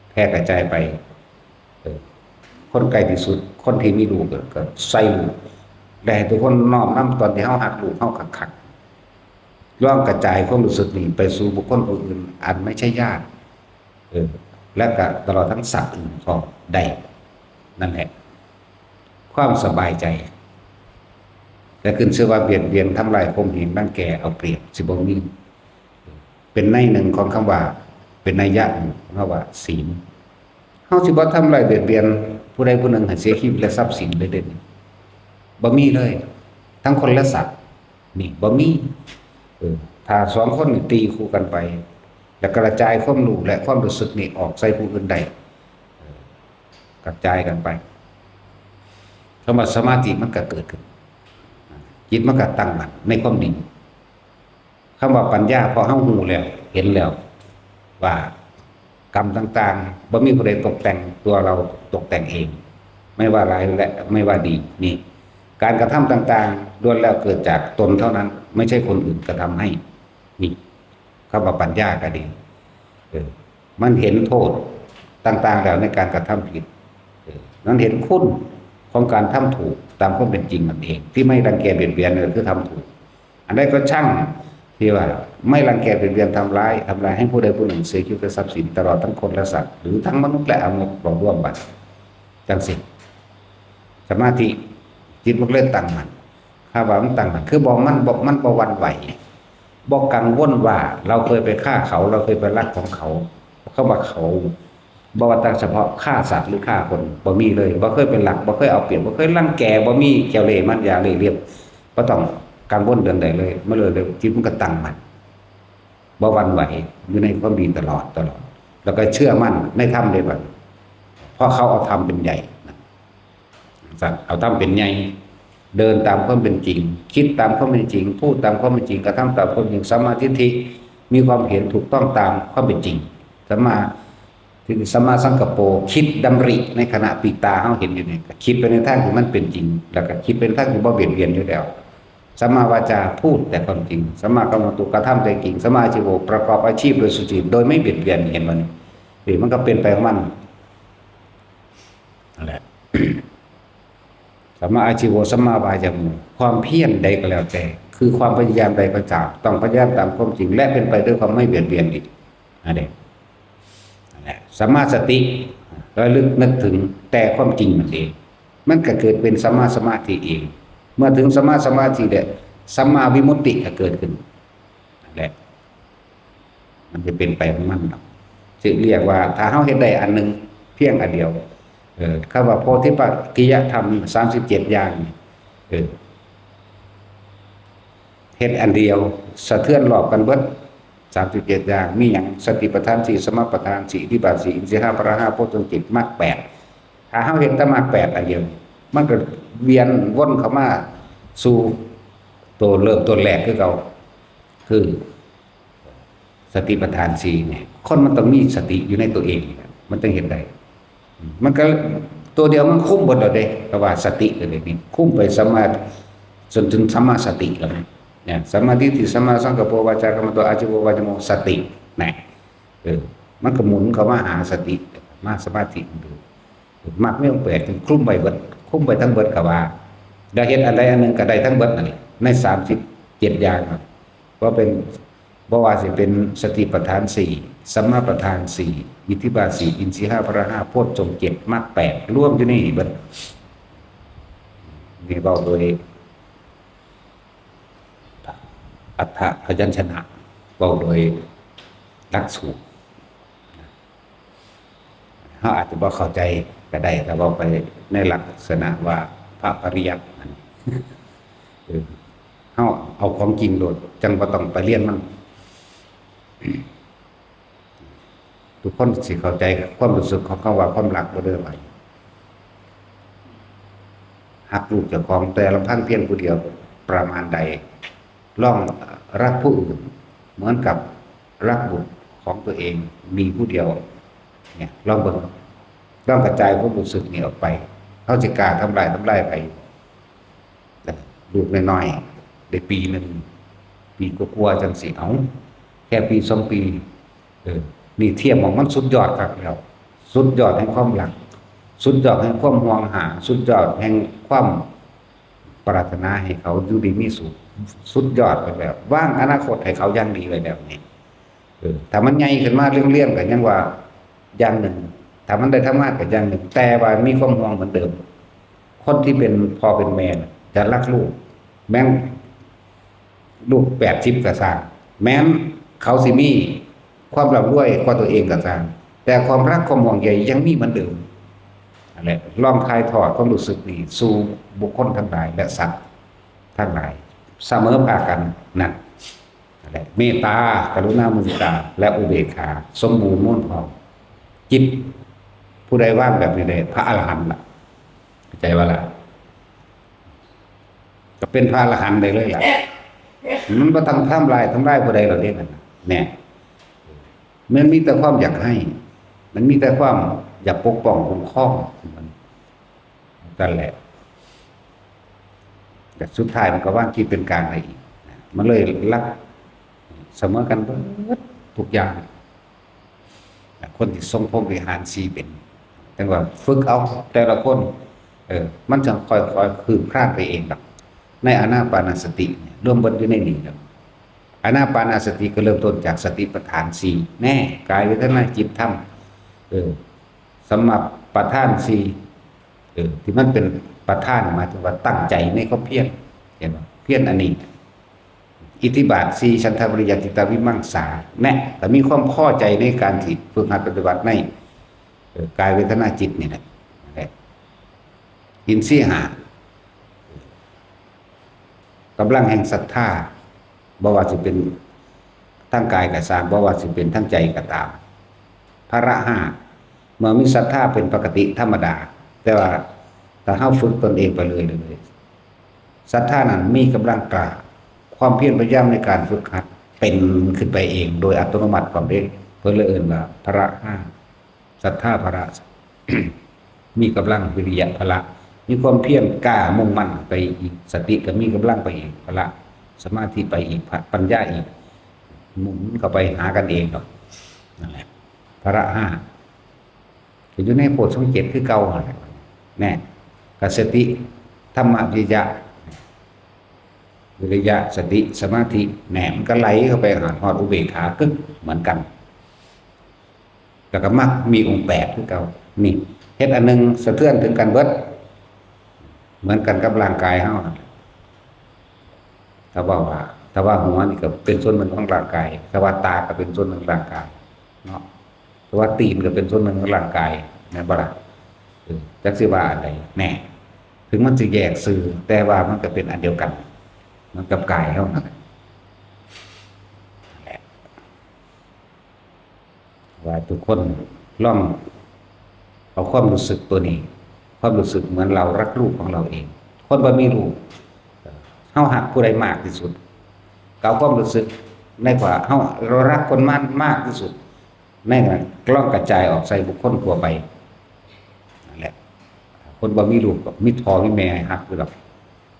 แผ่กระจายไป เออ คนใกล้ที่สุด คนที่มีลูกก็ ก็ใส่ลูก และให้ทุกคนน้อมนำตอนที่เฮาฮักลูกเฮาคักๆ ลองกระจายความรู้สึกนี้ไปสู่บุคคลผู้อื่นอันไม่ใช่ญาติ เออ และก็ตลอดทั้งสัตว์อื่นก็ได้ นั่นแหละ ความสบายใจ แต่ขึ้นชื่อว่าเบียดเบียน ทำลาย ข่มเหง รังแก เอาเปรียบ สิบ่มี เป็นในหนึ่งของคำว่า เป็นนัยยะหนึ่งของคำว่าศีล เฮาสิบ่ทำลายเบียดเบียนผู้ใดผู้หนึ่งให้เสียชีวิตและทรัพย์สินเลยเด้ บ่มีเลย ทั้งคนและสัตว์ นี่บ่มี เออ ถ้าสองคนนี่ตีคู่กันไป แล้วกระจายความรู้และความรู้สึกนี่ออกใส่ผู้อื่นได้ เออ กระจายกันไป คำว่าสมาธิมันก็เกิดขึ้น จิตมันก็ตั้งมั่นในความดี คำว่าปัญญา พอเฮารู้แล้ว เห็นแล้ว ว่ากรรมต่างๆ บ่มีผู้ใดตกแต่งตัวเรา ตกแต่งเอง ไม่ว่าร้ายและไม่ว่าดี นี่ การกระทำต่างๆ ล้วนแล้วเกิดจากตนเท่านั้น ไม่ใช่คนอื่นกระทำให้ นี่ คำว่าปัญญาก็ดี เออ มันเห็นโทษต่างๆ แล้วในการกระทำผิด เออ มันเห็นคุณของการทำถูกตามความเป็นจริงนั่นเอง ที่ไม่รังแกเบียดเบียนก็คือทำถูก อันใดก็ช่างที่ว่าไม่รังแกเบียดเบียนทำร้าย ทำลายให้ผู้ใดผู้หนึ่งเสียชีวิตและทรัพย์สิน ตลอดทั้งคนและสัตว์ หรือทั้งมนุษย์และอมนุษย์เราร่วมบัด จังสิ สมาธิ จิตมันเลยตั้งมั่น ถ้าว่ามันตั้งมั่น คือบ่ มันบ่ มันบ่หวั่นไหว บ่กังวลว่าเราเคยไปฆ่าเขา เราเคยไปลักของเขา คำว่าเขา บ่ว่าแต่เฉพาะฆ่าสัตว์หรือฆ่าคน บ่มีเลย บ่เคยเป็นลัก บ่เคยเอาเปรียบ บ่เคยรังแก บ่มีเจ้าเล่ห์มารยาเล่ห์เหลี่ยม บ่ต้องกังวลเรื่องใดเลย มันเลยเลย จิตมันก็ตั้งมั่น บ่หวั่นไหว อยู่ในความดีตลอด ตลอด แล้วก็เชื่อมั่นในธรรมเลยบัดนี้ เพราะเขาเอาธรรมเป็นใหญ่นะ เอาธรรมเป็นใหญ่ เดินตามความเป็นจริง คิดตามความเป็นจริง พูดตามความเป็นจริง กระทำตามความจริง สัมมาทิฏฐิ มีความเห็นถูกต้องตามความเป็นจริง สัมมาทิฏฐิ สัมมาสังกัปโป คิดดำริในขณะที่ตาเฮาเห็นอยู่นี่ ก็คิดไปในทางที่มันเป็นจริง แล้วก็คิดเป็นทางที่บ่เบียดเบียนอยู่แล้ว สัมมาวาจา พูดแต่ความจริง สัมมากัมมันโต กระทำแต่จริง สัมมาอาชีโว ประกอบอาชีพโดยสุจริต โดยไม่เบียดเบียน เห็นบ่นี่ นี่มันก็เป็นไปของมัน นั่นแหละ สัมมาอาชีโว สัมมาวายาโม ความเพียรใดก็แล้วแต่ คือความพยายามใดก็ตาม ต้องพยายามตามความจริง และเป็นไปด้วยความไม่เบียดเบียนอีก นั่นเอง นั่นแหละ สัมมาสติ ระลึกนึกถึงแต่ความจริงมันเอง มันก็เกิดเป็นสัมมาสมาธิเอง เมื่อถึงสัมมาสมาธิแล้ว สัมมาวิมุตติก็เกิดขึ้น นั่นแหละ มันจะเป็นไปของมันดอก สิเรียกว่า ถ้าเฮาเฮ็ดได้อันหนึ่งเพียงอันเดียว เออ คำว่าโพธิปักขิยธรรม สามสิบเจ็ด อย่างนี่ เออ เฮ็ดอันเดียว สะเทือนรอบกันเบิด สามสิบเจ็ด อย่าง มีหยัง สติปัฏฐานสี่ สัมมาปัฏฐานสี่ อิทธิบาทสี่ อินทรีย์ห้า พละห้า โพชฌงค์เจ็ด มรรคแปด ถ้าเฮาเฮ็ดแต่มรรคแปดอันเดียว มันก็เวียนวนเข้ามาสู่ตัวเริ่มต้นแรกคือเก่า คือสติปัฏฐานสี่เนี่ย คนมันต้องมีสติอยู่ในตัวเอง มันต้องเฮ็ดได้ มันก็ตัวเดียวมันคุมเบิดแล้วเด้ แต่ว่าสติก็เลยนี่คุมไปสัมมา จนถึงสัมมาสติแล้วนะ เนี่ย สัมมาทิฏฐิ สัมมาสังกัปโป วาจากัมมันโต อาชีโว วายาโม สติ นะ เออ มันก็หมุนเข้ามาหาสติ มาสมาธิมันดู มรรคมีองค์แปด คือคลุมไปเบิด คลุมไปทั้งเบิดก็ว่า ได้เฮ็ดอันใดอันหนึ่งก็ได้ทั้งเบิดนั่นแหละ ใน สามสิบเจ็ด อย่างน่ะ ว่าเป็น บ่ว่าสิเป็นสติปัฏฐานสี่ สัมมาปัฏฐานสี่ อิทธิบาทสี่ อินทรีย์ห้า พละห้า โพชฌงค์เจ็ด มรรคแปด รวมอยู่ในนี่เบิด นี่เว้าโดย อัฏฐพยัญชนะ เว้าโดยหลักสูตร เฮาอาจจะบ่เข้าใจก็ได้ ถ้าเว้าไปในลักษณะว่าพระปริยัตินั่น เออ เฮาเอาของจริงโลด จั่งบ่ต้องไปเรียนมัน ทุกคนสิเข้าใจความรู้สึกของคำว่าความรักบ่เด้อบัดนี้ ฮักลูกเจ้าของแต่ลำพังเพียงผู้เดียวประมาณใด ลองรักผู้อื่นเหมือนกับรักบุตรของตัวเองมีผู้เดียว เนี่ย ลองเบิ่ง ลองกระจายความรู้สึกนี้ออกไป เฮาสิกล้าทำร้าย ทำร้ายไผ ลูกน้อยๆ ได้ปีหนึ่ง ปีกว่าๆ จั่งซี้ เอ้า แค่ปีสองปี เออ นี่เทียบหม่องมันสุดยอดคักแล้ว สุดยอดแห่งความรัก สุดยอดแห่งความห่วงหา สุดยอดแห่งความปรารถนาให้เขาอยู่ดีมีสุข สุดยอดไปแล้ว วางอนาคตให้เขาอย่างดีไว้แล้วนี่ เออ ถ้ามันใหญ่ขึ้นมาเรื่อยๆ ก็ยังว่าอย่างหนึ่ง ถ้ามันได้ทำงานก็อย่างหนึ่ง แต่ว่ามีความห่วงเหมือนเดิม คนที่เป็นพ่อเป็นแม่น่ะจะรักลูก แม้นลูก แปดสิบ ก็ซ่าง แม้นเขาสิมีความร่ำรวยกว่าตัวเองก็ซ่าง แต่ความรักความห่วงใยยังมีเหมือนเดิม นั่นแหละ ลองถ่ายทอดความรู้สึกนี้สู่บุคคลทั้งหลายและสัตว์ทั้งหลาย เสมอภาคกัน นั่น นั่นแหละ เมตตา กรุณา มุทิตา และอุเบกขา สมบูรณ์มูลพร้อม จิตผู้ใดวางแบบนี้ได้ พระอรหันต์ล่ะ เข้าใจบ่ล่ะ ก็เป็นพระอรหันต์ได้เลยล่ะ มันบ่ต้องทำลาย ทำลายผู้ใดหรอกเด้นั่นน่ะ เนี่ย มันมีแต่ความอยากให้ มันมีแต่ความอยากปกป้องคุ้มครอง มัน นั่นแหละ แต่สุดท้ายมันก็วางจิตเป็นกลางได้อีก มันเลยรักเสมอกันเบิดทุกอย่าง คนที่ทรงพรหมวิหารสี่เป็น จั่งว่าฝึกเอาแต่ละคน เออ มันจั่งค่อยๆคืบคลานไปเองดอก ในอานาปานสติเนี่ย รวมเบิดอยู่ในนี้ดอก อานาปานสติก็เริ่มต้นจากสติปัฏฐานสี่ แน่ กาย เวทนา จิต ธรรม เออ สัมมาปัฏฐานสี่ เออ ที่มันเป็นปัฏฐาน หมายถึงว่าตั้งใจในความเพียร เห็นบ่ เพียรอันนี้ อิทธิบาทสี่ ฉันทะ วิริยะ จิตตะ วิมังสา แน่ แต่มีความพอใจในการที่ฝึกหัดปฏิบัติใน เออกายเวทนาจิตนี่แหละ นั่นแหละ อินทรีย์ห้า กำลังแห่งศรัทธา บ่ว่าสิเป็นทางกายก็ตาม บ่ว่าสิเป็นทางใจก็ตาม พละห้า เมื่อมีศรัทธาเป็นปกติธรรมดา แต่ว่าถ้าเฮาฝึกตนเองไปเรื่อยๆ ศรัทธานั้นมีกำลังกล้า ความเพียรพยายามในการฝึกหัดเป็นขึ้นไปเองโดยอัตโนมัติ ความเด้ เพิ่นเลยเอิ้นว่าพละห้า ศรัทธาพละ มีกำลัง วิริยะพละ มีความเพียรกล้ามุ่งมั่นไปอีก สติก็มีกำลังไปอีก พละ สมาธิไปอีก ปัญญาอีก หมุนเข้าไปหากันเองดอก นั่นแหละ พละห้า ก็อยู่ในโพชฌงค์เจ็ดคือเก่าหั่นแหละ แน่ ก็สติ ธรรมะ วิริยะ วิริยะ สติ สมาธิ แน่ มันก็ไหลเข้าไปหาฮอดอุเบกขากึ๊กเหมือนกัน แล้วก็มรรคมีองค์แปดคือเก่า นี่ เฮ็ดอันหนึ่งสะเทือนถึงกันเบิด เหมือนกันกับร่างกายเฮานั่นแหละ ถ้าว่าว่า ถ้าว่าหัวนี่ก็เป็นส่วนหนึ่งของร่างกาย ถ้าว่าตาก็เป็นส่วนหนึ่งร่างกาย เนาะ ถ้าว่าตีนก็เป็นส่วนหนึ่งของร่างกาย แม่นบ่ล่ะ เออ จักสิว่าอันใดแน่ ถึงมันสิแยกซื่อ แต่ว่ามันก็เป็นอันเดียวกัน เหมือนกับกายเฮานั่นแหละ ว่าทุกคนลองเอาความรู้สึกตัวนี้ ความรู้สึกเหมือนเรารักลูกของเราเอง คนบ่มีลูก เฮาฮักผู้ใดมากที่สุด ก็เอาความรู้สึกในว่าเฮา เรารักคนมันมากที่สุด ในนั้นลองกระจายออกใส่บุคคลทั่วไป นั่นแหละ คนบ่มีลูกก็มีพ่อมีแม่ให้ฮักอยู่ดอก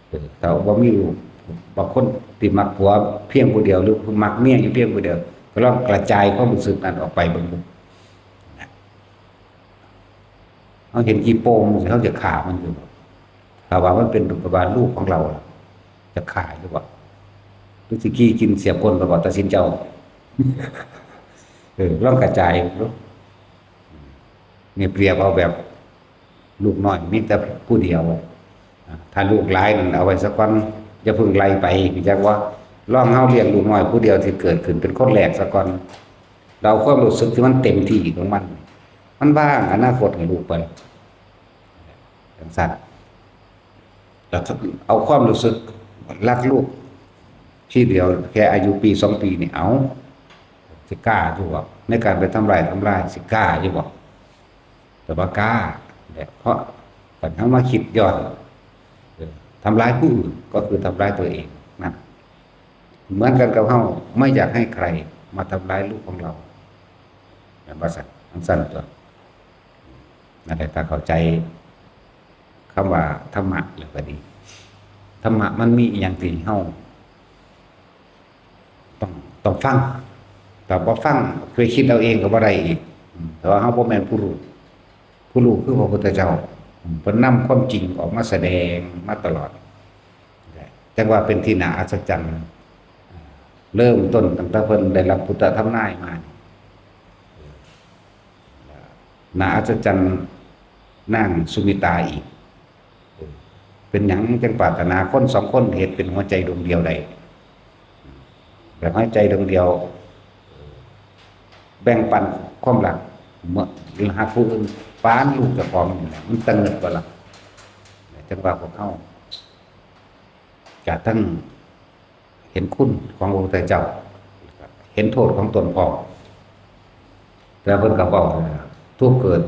เออ ถ้าบ่มีลูก บางคนที่มักผัวเพียงผู้เดียว หรือมักเมียอยู่เพียงผู้เดียว ก็ลองกระจายความรู้สึกนั้นออกไปเบิ่งดู เฮาเห็นขี้โป่งจั่งซี้ เฮาจะฆ่ามันอยู่บ่ ถ้าว่ามันเป็นลูก ว่าลูกของเราล่ะ จะฆ่าอยู่บ่ หรือสิขี้กินเสียก้นบ่ ตัดสินใจเอา เออ ลองกระจายดู นี่เปรียบเอาแบบลูกน้อยมีแต่ผู้เดียว อ่า ถ้าลูกหลายนั่นเอาไว้ซะก่อน อย่าเพิ่งไล่ไป รู้จักบ่ ลองเฮาเลี้ยงลูกน้อยผู้เดียวที่เกิดขึ้นเป็นคนแรกซะก่อน เราเอาความรู้สึกที่มันเต็มที่ของมัน มันวางอนาคตให้ลูกไป จั่งซั้น แล้วเอาความรู้สึกรักลูกทีเดียว แค่อายุปีสองปีนี่ เอา สิกล้าอยู่บ่ ในการไปทำลายทำลาย สิกล้าอยู่บ่ แต่ว่ากล้าแหละ เพราะคันเฮามาคิดย้อน เออ ทำร้ายผู้อื่นก็คือทำร้ายตัวเองนั่น เหมือนกันกับเฮาไม่อยากให้ใครมาทำร้ายลูกของเรา แม่นบ่ซั่น จั่งซั้นตั๊ว นั่นแหละ ถ้าเข้าใจคำว่าธรรมะแล้วก็ดี ธรรมะมันมีอิหยังที่เฮาต้อง ต้องฟัง ถ้าบ่ฟัง ไปคิดเอาเองก็บ่ได้อีก อืม แต่ว่าเฮาบ่แม่นผู้รู้ ผู้รู้คือพระพุทธเจ้า อืม เพิ่นนำความจริงออกมาแสดงมาตลอด จั่งว่าเป็นที่น่าอัศจรรย์ เริ่มต้นตั้งแต่เพิ่นได้รับพุทธธรรมนายมา น่าอัศจรรย์นางสุมิตาอีก เป็นหยังจั่งปรารถนาคนสองคนเฮ็ดเป็นหัวใจดวงเดียวได้ แบบหัวใจดวงเดียว แบ่งปันความรัก เมื่อฮักผู้อื่นปานลูกเจ้าของนี่แหละ มันตะเงิดบ่ล่ะ จั่งว่าพวกเฮาจะทั้งเห็นคุณของพระพุทธเจ้า เห็นโทษของตนพร้อม แต่เพิ่นก็เว้าว่า ทุกข์เกิด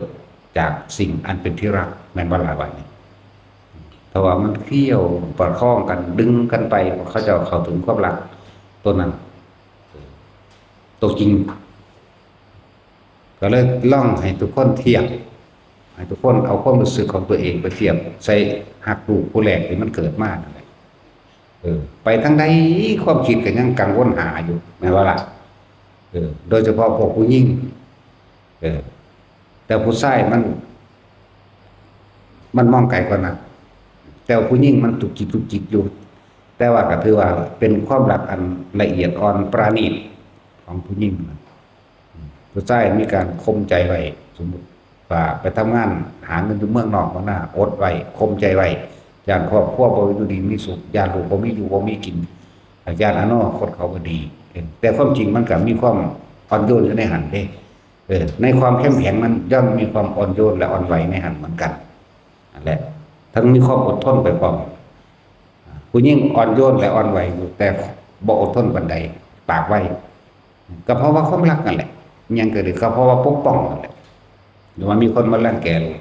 จากสิ่งอันเป็นที่รัก แม่นบ่ล่ะ ว่านี่ เพราะว่ามันเคี่ยวประคองกัน ดึงกันไป เขาเจ้าเข้าถึงความรักตัวนั้น ตัวจริง ก็เลยลองให้ทุกคนเทียบ ให้ทุกคนเอาความรู้สึกของตัวเองไปเทียบใส่ฮักลูกผู้แรกที่มันเกิดมานั่นแหละ เออ ไปทางใดความคิดก็ยังกังวลหาอยู่ แม่นบ่ล่ะ เออ โดยเฉพาะพวกผู้หญิง เออ แต่ผู้ชายมัน มันมองไกลกว่านั้น แต่ว่าผู้หญิงมันจุกจิกจุกจิกอยู่ แต่ว่าก็ถือว่าเป็นความรักอันละเอียดอ่อนประณีตของผู้หญิงนะ ผู้ชายมีการข่มใจไว้ สมมุติว่าไปทำงานหาเงินอยู่เมืองนอกเมืองนา อดไว้ ข่มใจไว้ ย้านครอบครัวบ่อยู่ดีมีสุข ย้านลูกบ่มีอยู่บ่มีกิน ย้านอนาคตเขาบ่ดี แต่ความจริงมันก็มีความอ่อนโยนอยู่ในหั้นเด้ เออ ในความเข้มแข็งนั้นย่อมมีความอ่อนโยนและอ่อนไหวในหั้นเหมือนกัน นั่นแหละ ทั้งมีความอดทนไปพร้อม ผู้หญิงอ่อนโยนและอ่อนไหวอยู่ แต่บ่อดทนปานใด ปากไว ก็เพราะว่าความรักนั่นแหละ ยังก็เลยก็เพราะว่าปกป้องนั่นแหละ หรือว่ามีคนมารังแกลูก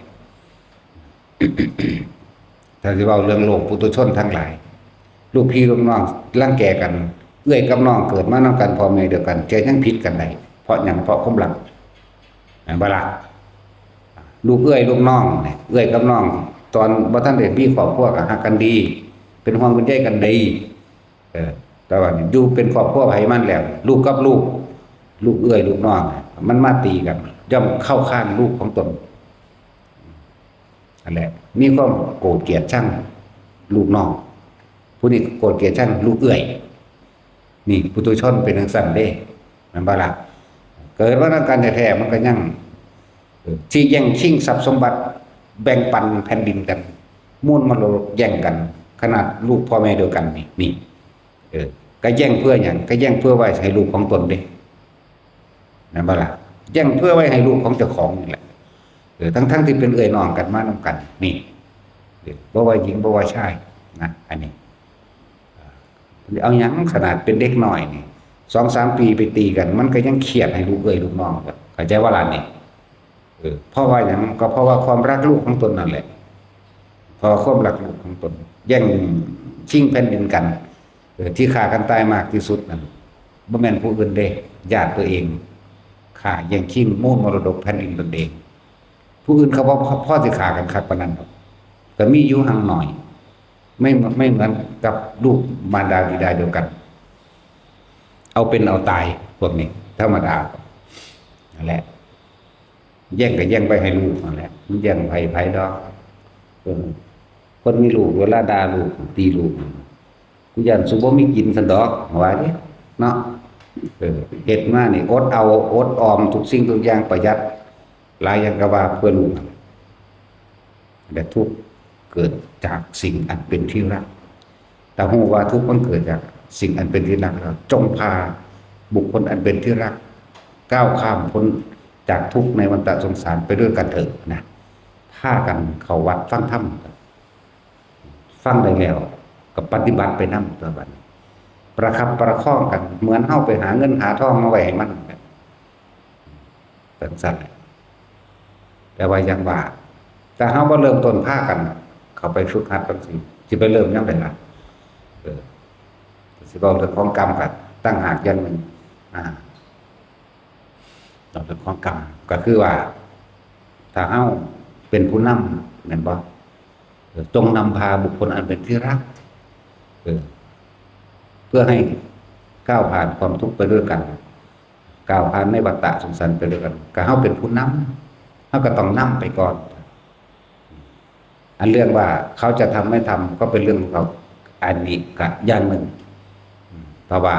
ถ้าสิเว้าเรื่องโลกปุถุชนทั้งหลาย ลูกพี่ลูกน้องรังแกกัน เอื้อยกับน้องเกิดมานำกันพ่อแม่เดียวกัน แต่ยังผิดกันได้ เพราะหยัง เพราะความรัก แม่นบ่ล่ะ ลูกเอื้อยลูกน้องเนี่ย เอื้อยกับน้อง ตอนบ่ทันได้มีครอบครัวก็ฮักกันดี เป็นห่วงเป็นใยกันดี เออ แต่ว่านี่อยู่เป็นครอบครัวไผมันแล้ว ลูกกับลูก ลูกเอื้อยลูกน้อง มันมาตีกัน ย่อมเข้าข้างลูกของตน นั่นแหละ มีความโกรธเกลียดชังลูกน้อง ผู้นี้โกรธเกลียดชังลูกเอื้อย นี่ปุถุชนเป็นจั่งซั้นเด้ แม่นบ่ล่ะ เกิดมานำกันแท้ๆ มันก็ยัง เออ สิแย่งชิงทรัพย์สมบัติ แบ่งปันแผ่นดินกัน มูลมรดกแย่งกัน ขนาดลูกพ่อแม่เดียวกันนี่ นี่ เออ ก็แย่งเพื่อหยัง ก็แย่งเพื่อไว้ให้ลูกของตนเด้ แม่นบ่ล่ะ แย่งเพื่อไว้ให้ลูกของเจ้าของนี่แหละ เออ ทั้งๆที่เป็นเอื้อยน้องกันมานำกัน นี่ เออ บ่ว่าหญิงบ่ว่าชายนะ อันนี้ เอาหยัง ขนาดเป็นเด็กน้อยนี่ สองสามปีไปตีกัน มันก็ยังเคียดให้ลูกเอื้อยลูกน้อง เข้าใจบ่ล่ะนี่ เออ เพราะว่าหยัง ก็เพราะว่าความรักลูกของตนนั่นแหละ เพราะว่าความรักลูกของตน แย่งชิงแผ่นดินกัน เออ ที่ฆ่ากันตายมากที่สุดนั่น บ่แม่นผู้อื่นเด้ ญาติตัวเอง ฆ่าแย่งชิงมูลมรดกแผ่นดินตนเอง ผู้อื่นเขาบ่พอสิฆ่ากันคักปานนั้นดอก ก็มีอยู่ห่างหน่อย ไม่ ไม่เหมือนกับลูกมารดาบิดาเดียวกัน เอาเป็นเอาตายพวกนี้ ธรรมดา นั่นแหละ แย่งก็แย่งไว้ให้ลูกนั่นแหละ มันแย่งไผไผดอก เออ คนมีลูกเวลาด่าลูก ตีลูก กูย้านสูบ่มีกินซั่นดอก ว่าเด้ เนาะ เออ เฮ็ดมานี่อดเอา อดออมทุกสิ่งทุกอย่าง ประหยัด หลายอย่างก็ว่าเพื่อลูกนั่นแหละ และทุกข์เกิดจากสิ่งอันเป็นที่รัก ถ้าฮู้ว่าทุกข์มันเกิดจากสิ่งอันเป็นที่รักแล้ว จงพาบุคคลอันเป็นที่รัก ก้าวข้ามพ้นจากทุกข์ในวัฏฏะสงสารไปด้วยกันเถิดนะ พากันเข้าวัดฟังธรรม ฟังได้แล้วก็ปฏิบัติไปนำตัวบัดนี้ ประคับประคองกัน เหมือนเฮาไปหาเงินหาทองมาไว้ให้มัน จั่งซั้นแหละ แต่ว่าอย่างว่า ถ้าเฮาบ่เริ่มต้นพากันเข้าไปฝึกหัดจั่งซี้ สิไปเริ่มยามใดล่ะ เออ สิเว้าเรื่องของกรรมก็ต่างหากอย่างหนึ่ง อ่า เว้าเรื่องของกรรม ก็คือว่า ถ้าเฮาเป็นผู้นำ แม่นบ่ เออ จงนำพาบุคคลอันเป็นที่รัก เออ เพื่อให้ก้าวผ่านความทุกข์ไปด้วยกัน ก้าวผ่านในวัฏฏะสงสารไปด้วยกัน ก็เฮาเป็นผู้นำ เฮาก็ต้องนำไปก่อน อันเรื่องว่าเขาจะทำไม่ทำก็เป็นเรื่องของเขา อันนี้ก็อย่างหนึ่ง เพราะว่า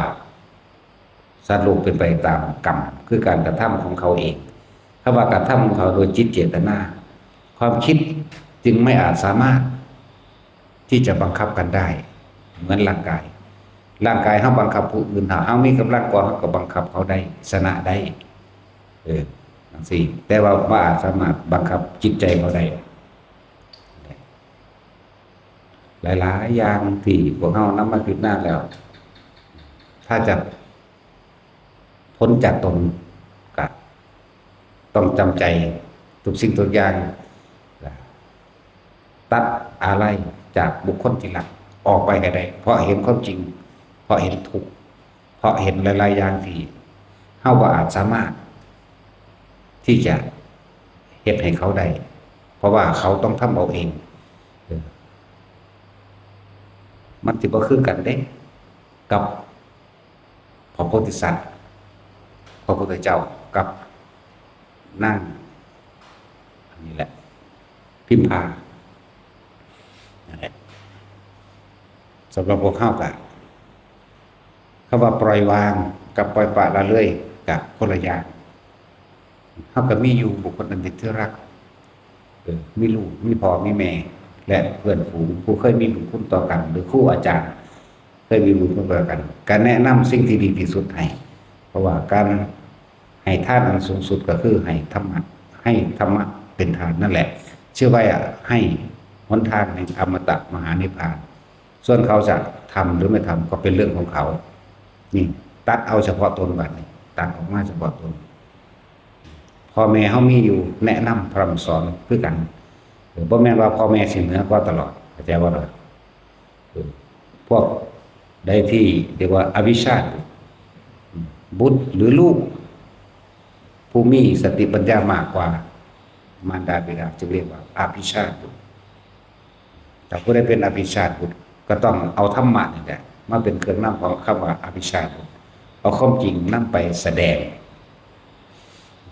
สัตว์โลกเป็นไปตามกรรม คือการกระทำของเขาเอง คำว่ากระทำของเขาโดยจิตเจตนา ความคิดจึงไม่อาจสามารถที่จะบังคับกันได้ เหมือนร่างกาย ร่างกายเฮาบังคับผู้อื่น ถ้าเฮามีกำลังกว่า เฮาก็บังคับเขาได้ ชนะได้ เออ จั่งซี้ แต่ว่าบ่อาจสามารถบังคับจิตใจเขาได้ หลายๆ อย่างที่พวกเฮานำมาพิจารณาแล้ว ถ้าจะพ้นจากตน ก็ต้องจำใจทุกสิ่งทุกอย่าง ตัดอาลัยจากบุคคลที่รักออกไปให้ได้ เพราะเห็นความจริง เพราะเห็นทุกข์ เพราะเห็นหลายๆ อย่างที่เฮาบ่อาจสามารถที่จะเฮ็ดให้เขาได้ เพราะว่าเขาต้องทำเอาเอง เออ มันสิบ่คือกันเด้ กับพระโพธิสัตว์ พระพุทธเจ้า กับนาง อันนี้แหละ พิมพา นั่นแหละ สำหรับพวกเฮาก็ คำว่าปล่อยวางกับปล่อยปละละเลยก็คนละอย่าง เฮาก็มีอยู่บุคคลอันเป็นที่รัก เออ มีลูก มีพ่อ มีแม่ และเพื่อนฝูงผู้เคยมีบุญคุณต่อกัน หรือครูอาจารย์ เคยมีบุญคุณต่อกัน ก็แนะนำสิ่งที่ดีที่สุดให้ เพราะว่าการ ให้ทานอันสูงสุดก็คือให้ธรรมะ ให้ธรรมะเป็นทานนั่นแหละ ชื่อว่าให้หนทางแห่งอมตะมหานิพพาน ส่วนเขาจะทำหรือไม่ทำก็เป็นเรื่องของเขา นี่ตัดเอาเฉพาะตนบัดนี้ ตัดออกมาเฉพาะตน พ่อแม่เขามีอยู่แนะนำพร่ำสอนคือกัน เออบ่แม่นว่าพ่อแม่สิเหนือกว่าตลอด เข้าใจบ่ล่ะ เออพวกใดที่เรียกว่าอภิชาติบุตรหรือลูก ผู้มีสติปัญญามากกว่ามารดาบิดาจึงเรียกว่าอภิชาติบุตร แต่ผู้ใดเป็นอภิชาติบุตรก็ต้องเอาธรรมะนี่แหละมาเป็นเครื่องนำของคำว่าอภิชาติบุตร เอาความจริงนำไปแสดง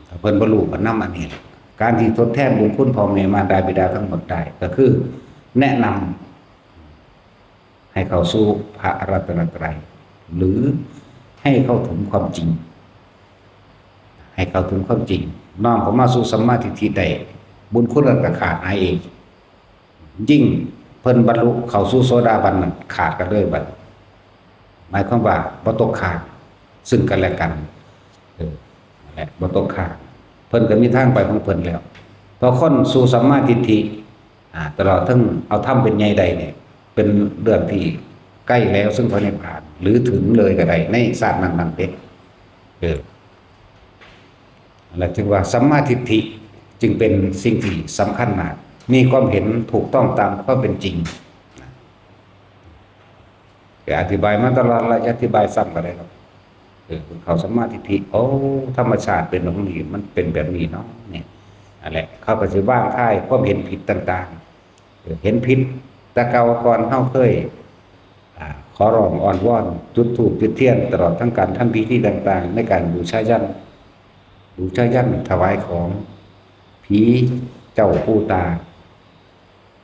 ถ้าเพิ่นบ่รู้ก็นำอันนี้แหละ การที่ทดแทนบุญคุณพ่อแม่มารดาบิดาทั้งหมดได้ ก็คือแนะนำให้เข้าสู่พระรัตนตรัย หรือให้เข้าถึงความจริง ให้เข้าถึงความจริง น้อมเข้ามาสู่สัมมาทิฏฐิได้ บุญคุณก็ขาดหายเอง ยิ่งเพิ่นบรรลุเข้าสู่โสดาบันนั่นขาดกันเลยบัด หมายความว่าบ่ตกค้างซึ่งกันและกัน เออ นั่นแหละ บ่ตกค้าง เพิ่นก็มีทางไปของเพิ่นแล้ว พอคนสู่สัมมาทิฏฐิ อ่า ตลอดทั้งเอาธรรมเป็นใหญ่ได้เนี่ย เป็นเรื่องที่ใกล้แล้วซึ่งพระนิพพาน หรือถึงเลยก็ได้ในชาตินั้นๆเด้ เออ นั่นแหละจึงว่าสัมมาทิฏฐิจึงเป็นสิ่งที่สำคัญมาก มีความเห็นถูกต้องตามความเป็นจริง ก็อธิบายมาตลอด และอธิบายซ้ำก็ได้ครับ เออ เขาสัมมาทิฏฐิ โอ้ ธรรมชาติเป็นแบบนี้ มันเป็นแบบนี้เนาะ เนี่ย นั่นแหละ เขาก็สิวางคายความเห็นผิดต่างๆ เออ เห็นผิด แต่เก่าก่อนเฮาเคย อ่า ขอร้องอ้อนวอน จุดธูปจุดเทียน ตลอดทั้งการทำพิธีต่างๆ ในการบูชายัญ บูชายัญถวายของ ผีเจ้าปู่ตา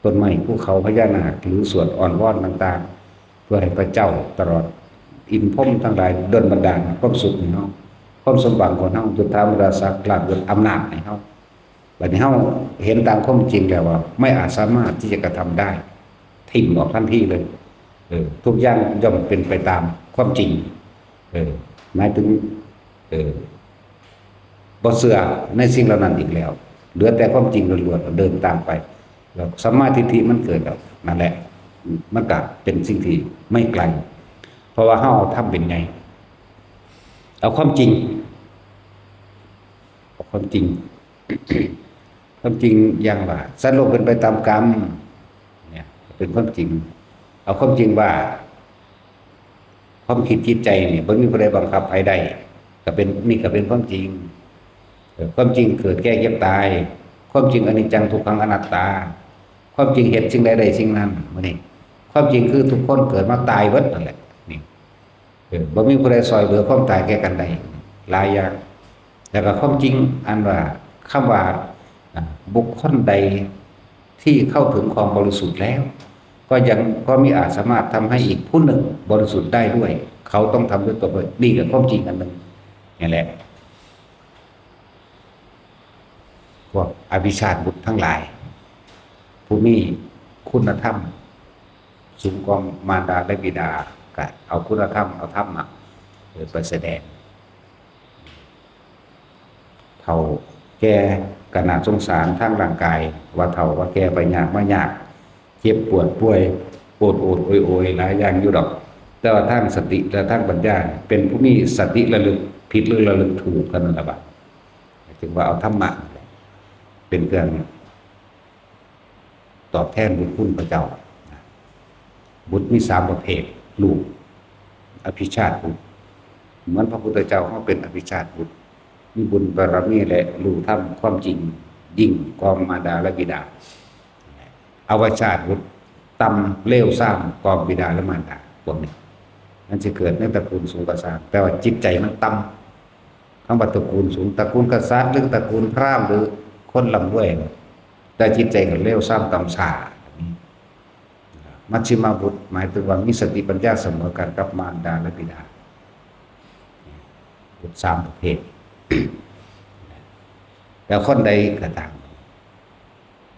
ต้นไม้ภูเขาพญานาค หรือสวดอ้อนวอนต่างๆ เพื่อให้พระเจ้าตลอดอินทร์พรหมทั้งหลายดลบันดาลความสุขให้เฮา ความสมหวังของเฮา ยศถาบรรดาศักดิ์ ลาภยศอำนาจให้เฮา บัดนี้เฮาเห็นตามความจริงแล้วว่าไม่อาจสามารถที่จะกระทำได้ ถิ่มออกทันทีเลย เออ ทุกอย่างย่อมเป็นไปตามความจริง เออ หมายถึง เออ บ่เชื่อในสิ่งเหล่านั้นอีกแล้ว เหลือแต่ความจริงล้วนๆ เดินตามไป แล้วสัมมาทิฏฐิมันเกิดแล้ว นั่นแหละ มันก็เป็นสิ่งที่ไม่ไกล เพราะว่าเฮาเอาธรรมเป็นใหญ่ เอาความจริง เอาความจริง ความจริงอย่างว่า สัตว์โลกเป็นไปตามกรรม เนี่ย เป็นความจริง เอาความจริงว่า ความคิดจิตใจนี่บ่มีผู้ใดบังคับใครได้ ก็เป็น นี่ก็เป็นความจริง เออ ความจริงเกิดแก่เจ็บตาย ความจริงอนิจจังทุกขังอนัตตา ความจริงเฮ็ดสิ่งใดได้สิ่งนั้น มื้อนี้ ความจริงคือทุกคนเกิดมาตายเบิดนั่นแหละ นี่ เออ บ่มีผู้ใดซ่อยเหลือความตายแก่กันได้ หลายอย่าง แล้วก็ความจริงอันว่า คำว่า อ่า บุคคลใดที่เข้าถึงความบริสุทธิ์แล้ว ก็ยัง ก็มิอาจสามารถทำให้อีกผู้หนึ่งบริสุทธิ์ได้ด้วย เขาต้องทำด้วยตัวเอง นี่ก็ความจริงอันหนึ่ง นี่แหละ พวกอภิชาติบุตรทั้งหลาย ผู้มีคุณธรรมสูงกว่ามารดาและบิดา ก็เอาคุณธรรม เอาธรรมะ เออ ไปแสดง เฒ่าแก่ก็น่าสงสารทางร่างกาย ว่าเฒ่าว่าแก่ไปยากมายาก เจ็บปวดป่วย โอดโอดโอยโอยหลายอย่างอยู่ดอก แต่ว่าทางสติและทางปัญญา เป็นผู้มีสติระลึกผิดหรือระลึกถูกเท่านั้นละบาด จึงว่าเอาธรรมะเป็นเครื่องตอบแทนบุญคุณพระเจ้า บุตรมีสามประเภท ลูก อภิชาติบุตร เหมือนพระพุทธเจ้าเขาเป็นอภิชาติบุตร มีบุญบารมีและรู้ธรรมความจริงยิ่งกว่ามารดาและบิดา อวชาติบุตรต่ำเลวทรามกว่าบิดาและมารดา พวกนี้ มันจะเกิดในตระกูลสูงก็ตาม แต่ว่าจิตใจมันต่ำ คำว่าตระกูลสูง ตระกูลกษัตริย์ หรือตระกูลพราหมณ์ หรือคนร่ำรวย แต่จิตใจก็เลวทรามต่ำช้า มัชฌิมาบุตร หมายถึงว่ามีสติปัญญาเสมอกันกับมารดาและบิดา บุตรสามประเภท แล้วคนใดก็ตาม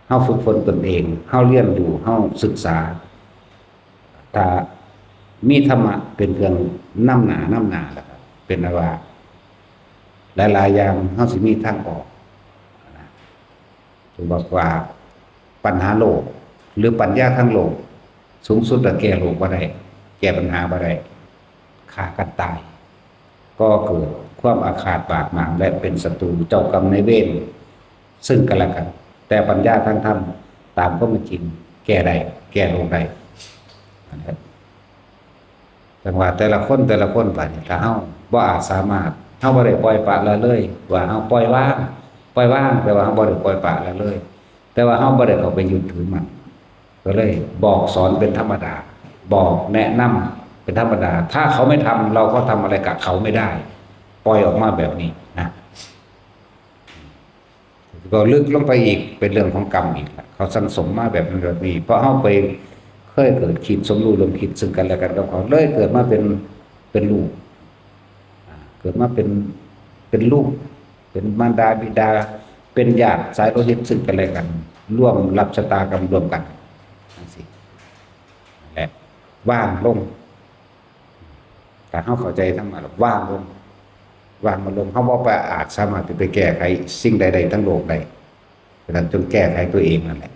เฮาฝึกฝนตนเอง เฮาเรียนรู้ เฮาศึกษา ถ้ามีธรรมะเป็นเครื่องนำหน้านำหน้าแล้วก็เป็นว่า หลายๆอย่างเฮาสิมีทางออกนะ ถึงบอกว่าปัญหาโลก หรือปัญญาทางโลก สูงสุดก็แก้โลกบ่ได้ แก้ปัญหาบ่ได้ ฆ่ากันตาย ก่อเกิดความอาฆาตบาดหมาง และเป็นศัตรูเจ้ากรรมนายเวรซึ่งกันและกัน แต่ปัญญาทางธรรมตามความเป็นจริงแก้ได้ แก้โลกได้นะครับ จั่งว่าแต่ละคนแต่ละคนบัดนี้ ถ้าเฮาบ่อาจสามารถ เฮาบ่ได้ปล่อยปละละเลย ว่าเฮาปล่อยวาง ปล่อยวาง แต่ว่าเฮาบ่ได้ปล่อยปละละเลย แต่ว่าเฮาบ่ได้เข้าไปยึดถือมัน ก็เลยบอกสอนเป็นธรรมดา บอกแนะนำเป็นธรรมดา ถ้าเขาไม่ทำ เราก็ทำอะไรกับเขาไม่ได้ ปล่อยออกมาแบบนี้นะ ก็ลึกลงไปอีก เป็นเรื่องของกรรมอีกละ เขาสั่งสมมาแบบนั้นแบบนี้ เพราะเฮาไปเคยเกิดคิดสมรู้ร่วมคิดซึ่งกันและกันกับเขา เลยเกิดมาเป็น เป็นลูก อ่า เกิดมาเป็น เป็นลูก เป็นมารดาบิดา เป็นญาติสายโลหิตซึ่งกันและกัน ร่วมรับชะตากรรมร่วมกัน จั่งซี้ และวางลง ถ้าเฮาเข้าใจธรรมะแล้ววางลง วางมันลง เฮาบ่ไปอาจสามารถที่ไปแก้ไขสิ่งใดๆทั้งโลกได้ ฉะนั้นจงแก้ไขตัวเองนั่นแหละ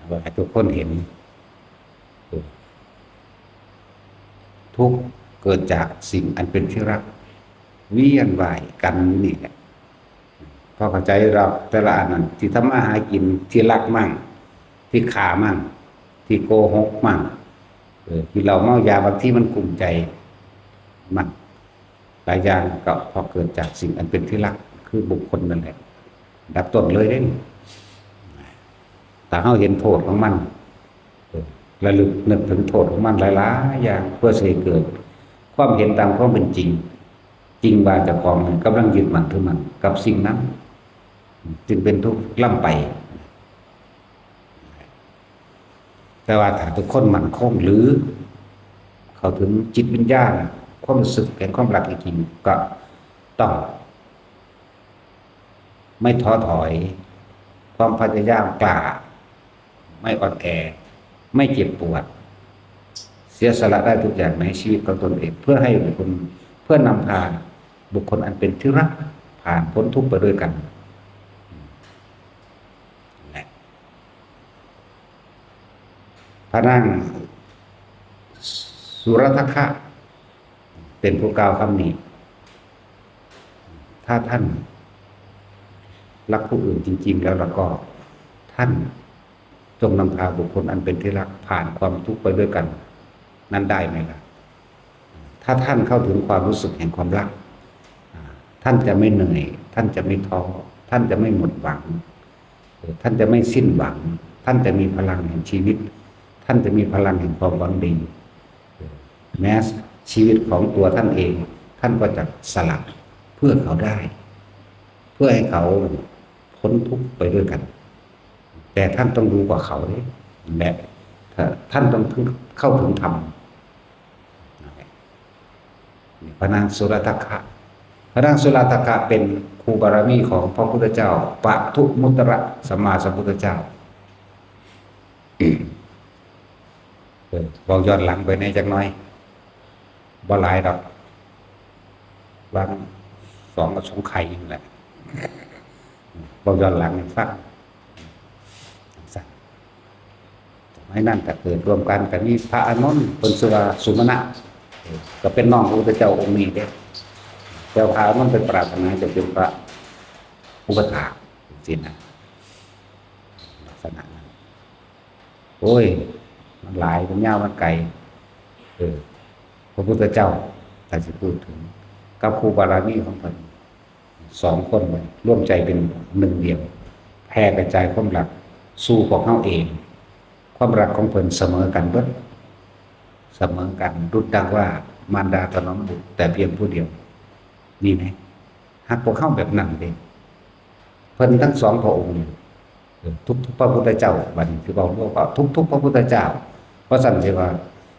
ว่าให้ทุกคนเห็น ทุกข์เกิดจากสิ่งอันเป็นที่รัก เวียนว่ายกันนี่แหละ พอเข้าใจแล้ว แต่ละอันนั้น ที่ทำมาหากิน ที่ลักมั่ง ที่ฆ่ามั่ง ที่โกหกมั่ง เออ กินเหล้าเมายา บางทีมันกุ้มใจมั่ง หลายอย่างก็เพราะเกิดจากสิ่งอันเป็นที่รัก คือบุคคลนั่นแหละ อันดับต้นเลยเด้ ถ้าเฮาเห็นโทษของมัน เออ ระลึกนึกถึงโทษของมันหลายๆอย่าง เพื่อสิให้เกิดความเห็นตามความเป็นจริง จริงว่าเจ้าของนี่กำลังยึดมั่นถือมั่นกับสิ่งนั้น จึงเป็นทุกข์ล้ำไป แต่ว่าถ้าทุกคนมั่นคง หรือเข้าถึงจิตวิญญาณ ความรู้สึกแห่งความรักจริงๆ ก็ต้องไม่ท้อถอย ความพยายามกล้า ไม่อ่อนแอ ไม่เจ็บปวด เสียสละได้ทุกอย่างในชีวิตของตนเอง เพื่อให้บุคคล เพื่อนำพาบุคคลอันเป็นที่รัก ผ่านพ้นทุกข์ไปด้วยกัน และพระนางสุรทัคคะเป็นผู้กล่าวคำนี้ ถ้าท่านรักผู้อื่นจริงๆ แล้ว แล้วก็ท่านจงนำพาบุคคลอันเป็นที่รักผ่านความทุกข์ไปด้วยกัน นั้นได้ไหมล่ะ ถ้าท่านเข้าถึงความรู้สึกแห่งความรัก อ่า ท่านจะไม่เหนื่อย ท่านจะไม่ท้อ ท่านจะไม่หมดหวัง เอ่อ ท่านจะไม่สิ้นหวัง ท่านจะมีพลังแห่งชีวิต ท่านจะมีพลังแห่งความหวังดี เอ่อ แม้ชีวิตของตัวท่านเอง ท่านก็จะสละเพื่อเขาได้ เพื่อให้เขาพ้นทุกข์ไปด้วยกัน แต่ท่านต้องรู้กว่าเขาเด้ และท่านต้องเข้าถึงธรรม พระนางสุรทัคคะ พระนางสุรทัคคะเป็นครูบารมีของพระพุทธเจ้า ปทุมมุตตระสัมมาสัมพุทธเจ้า เออ บอกย้อนหลังไปแหน่จักหน่อย บ่หลายดอก วางสองอสงไขยนี่แหละ บอกย้อนหลังให้ฟัง สมัยนั้นก็เกิดร่วมกัน ก็มีพระอานนท์ เพิ่นชื่อว่าสุมาณะ เออ ก็เป็นน้องพระพุทธเจ้าองค์นี้เด้ แต่พระอานนท์เพิ่นปรารถนาจะเป็นพระอุปัฏฐากจั่งซี้นะ ลักษณะนั้น โอ้ย มันหลาย มันยาว มันไกล เออ พระพุทธเจ้า ถ้าสิพูดถึง กับครูบารมีของเพิ่น สองคนเลย ร่วมใจเป็นหนึ่งเดียว แผ่กระจายความรักสู่พวกเฮาเอง ความรักของเพิ่นเสมอกันเบิด เสมอกัน ดุจดังว่ามารดาถนอมบุตรแต่เพียงผู้เดียว นี่แหม ฮักพวกเฮาแบบนั้นเด้ เพิ่นทั้งสองพระองค์นี่ เออ ทุกๆพระพุทธเจ้า บัดนี้สิเว้ารวมว่าทุกๆพระพุทธเจ้า เพราะฉะนั้นสิว่า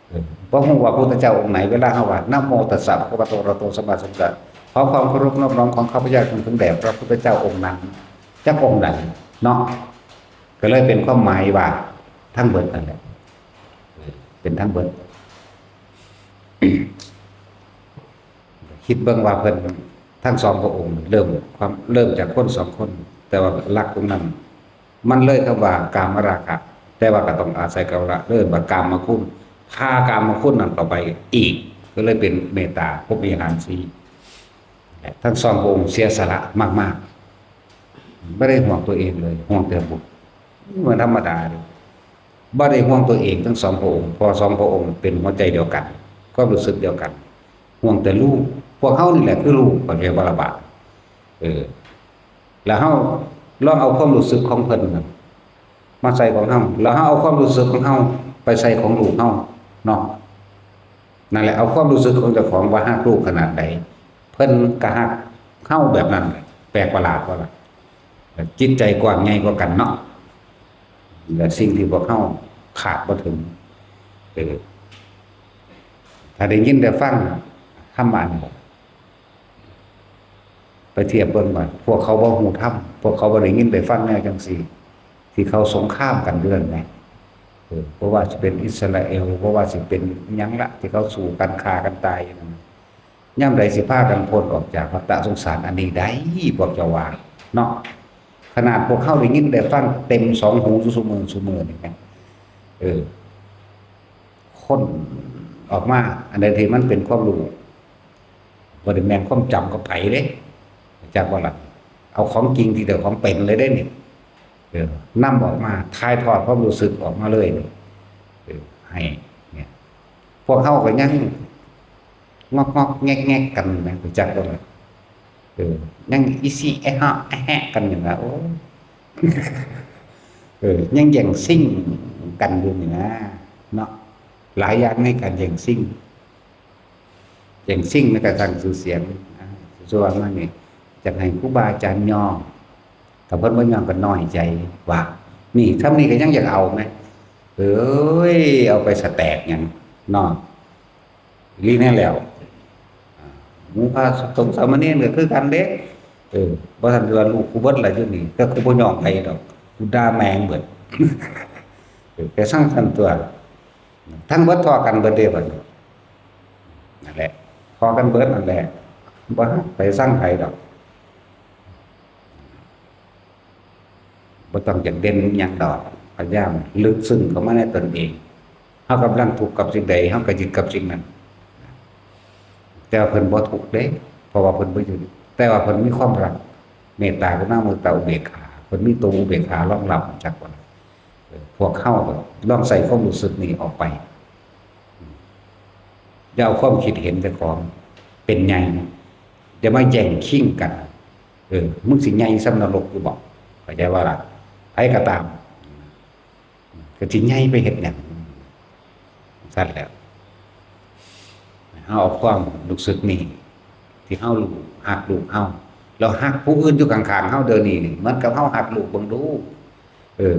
เออ บ่ฮู้ว่าพุทธเจ้าองค์ไหน เวลาเฮาว่า นะโมตัสสะภะคะวะโต อะระหะโต สัมมาสัมพุทธัสสะ ขอความเคารพนอบน้อมของข้าพเจ้าจงถึงแด่พระพุทธเจ้าองค์นั้น จักองค์ใดเนาะ ก็เลยเป็นความหมายว่าทั้งเบิดนั่นแหละ เออ เป็นทั้งเบิด คิ คิดเบิ่งว่าเพิ่นทั้งสองพระองค์เริ่มความ เริ่มจากคนสองคน แต่ว่าหลักตรงนั้น มันเลยคำว่ากามราคะ แต่ว่าก็ต้องอาศัยคำว่าเริ่มว่ากามคุณ พากามคุณนั้นต่อไปอีก ก็เลยเป็นเมตตาพรหมวิหารสี่ และทั้งสองพระองค์เสียสละมากๆ ไม่ได้ห่วงตัวเองเลย ห่วงแต่บุตร มันธรรมดาเลย บ่ได้ห่วงตัวเองทั้งสองพระองค์ เพราะสองพระองค์เป็นหัวใจเดียวกัน ความรู้สึกเดียวกัน ห่วงแต่ลูก พวกเฮานี่แหละคือลูก ประเภทบาลบา เออ แล้วเฮาลองเอาความรู้สึกของเพิ่นน่ะมาใส่ของเฮา แล้วเฮาเอาความรู้สึกของเฮาไปใส่ของลูกเฮาเนาะ นั่นแหละ เอาความรู้สึกของเจ้าของว่าฮักลูกขนาดใด เพิ่นก็ฮักเฮาแบบนั้น แปลกประหลาดบ่ล่ะ จิตใจกว้างใหญ่กว่ากันเนาะ และสิ่งที่พวกเฮาคาดบ่ถึง เออ ถ้าได้ยินได้ฟังธรรมะนี่ ไปเทียบเบิ่งว่า พวกเขาบ่ฮู้ธรรม พวกเขาบ่ได้ยินได้ฟังแนวจังซี่ ที่เขาสงครามกันอยู่นั่นแหม เออ บ่ว่าสิเป็นอิสราเอล บ่ว่าสิเป็นหยังละ ที่เขาสู้กันฆ่ากันตายอยู่นั่น ยามใดสิพากันพ้นออกจากวัฏสงสารอันนี้ได้ พวกเจ้าว่าเนาะ ขนาดพวกเฮาได้ยินได้ฟังเต็มสองหูอยู่ซุมื้อซุมื้อนี่แหม เออ ค้นออกมา อันใดที่มันเป็นความรู้ บ่ได้แม่นความจำกับไผเด้ จักบ่ล่ะ เอาของจริงที่เจ้าของเป็นเลยเด้นี่ เออ นำออกมา ถ่ายทอดความรู้สึกออกมาเลยนี่ เออ ให้ เนี่ย พวกเฮาก็ยังงอกๆแงกๆกันนะ รู้จักบ่ล่ะ เออ ยังอิซิแอะฮะแอะแฮะกันอยู่นะ โอ้ เออ ยังแย่งชิงกันอยู่นี่นะ เนาะ หลายอย่างในการแย่งชิง แย่งชิงในการสร้างชื่อเสียงนะ ส่วนมากนี่ อยากให้ครูบาอาจารย์ยอม ถ้าเพิ่นบ่ยอมก็น้อยใจว่า นี่ ทำนี่ก็ยังอยากเอาไหม เอ้ย เอาไปสแต็กหยังเนาะ อีหลีแน่แล้ว อ่า หมู่พระสงฆ์สามเณรก็คือกันเด้ เออ บ่ทันว่าลูกกูเบิดล่ะอยู่นี่ แต่กูบ่ยอมไผดอก กูด่าแม่งเบิด เออ แต่สั่งซั่นตัว ทั้งเบิดทอกันเบิดเด้บัดนี้ นั่นแหละ ทอกันเบิดนั่นแหละ บ่ไปสั่งไผดอก บ่ต้องอยากเด่นหยังดอก พยายามลึกซึ้งเข้ามาในตนเอง เฮากำลังทุกข์กับสิ่งใด เฮาก็ยึดกับสิ่งนั้น แต่ว่าเพิ่นบ่ทุกข์เด้ เพราะว่าเพิ่นบ่ยึด แต่ว่าเพิ่นมีความรัก เมตตากรุณามุทิตาอุเบกขา เพิ่นมีตัวอุเบกขารองรับ จักว่า เออ พวกเฮาก็ลองใส่ความรู้สึกนี้ออกไป อย่าเอาความคิดเห็นเจ้าของเป็นใหญ่ อย่ามาแย่งชิงกัน เออ มึงสิใหญ่ส่ำนรกอยู่บ่ เข้าใจบ่ล่ะ ไผก็ตาม ก็สิใหญ่ไปเฮ็ดหยัง ซั่นแหละ เฮาเอาความรู้สึกนี้ ที่เฮารู้ ฮักลูกเฮา แล้วฮักผู้อื่นอยู่ข้างๆเฮาเดี๋ยวนี้นี่ เหมือนกับเฮาฮักลูกเบิ่งดู เออ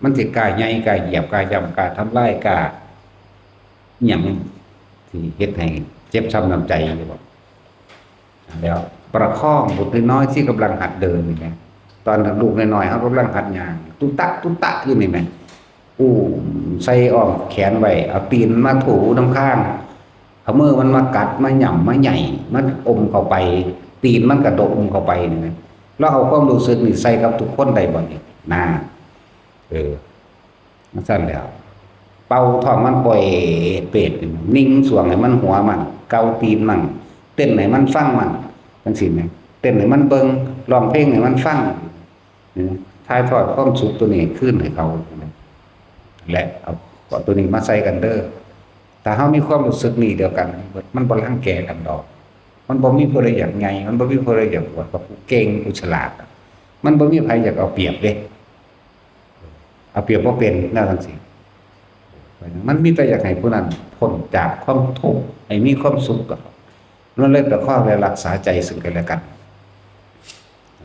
มันสิกล้าใหญ่ กล้าเหยียบ กล้าย่ำ กล้าทำลาย กล้า อิหยังที่เฮ็ดให้เจ็บช้ำน้ำใจอยู่บ่ แล้วประคองบุตรน้อยที่กำลังหัดเดินนี่นะ ตอนลูกน้อยๆ เขากำลังหัดย่าง ตุ๊ตะตุ๊ตะอยู่นี่นะ อุ้มใส่อ้อมแขนไว้ เอาตีนมาถูน้ำข้าง เอามือมันมากัด มาหย่ำ มาใหญ่ มันอมเข้าไป ตีนมันกระดกอมเข้าไปนี่นะ แล้วเอาความรู้สึกนี่ใส่กับทุกคนได้บ่นี่ นะ เออ จั่งซั่นแหล้ว เป่าท้องมันป่อยเปรต นิ่งสวงให้มันหัวมัน เกาตีนมัน เต้นให้มันฟังมัน จั่งซี้แหม เต้นให้มันเบิ่ง ร้องเพลงให้มันฟัง เออ ถ่ายทอดความสุขตัวนี้คืนให้เขา และเอาตัวนี้มาใส่กันเด้อ ถ้าเฮามีความรู้สึกนี้เดียวกัน มันบ่รังแกกันดอก มันบ่มีผู้ใดอยากใหญ่ มันบ่มีผู้ใดอยากอวดว่ากูเก่ง กูฉลาด มันบ่มีไผอยากเอาเปรียบเด้ เอาเปรียบบ่เป็น แนวจั่งซี้ มันมีแต่อยากให้ผู้นั้นพ้นจากความทุกข์ ให้มีความสุขก็ มันเลยประคองและรักษาใจซึ่งกันและกัน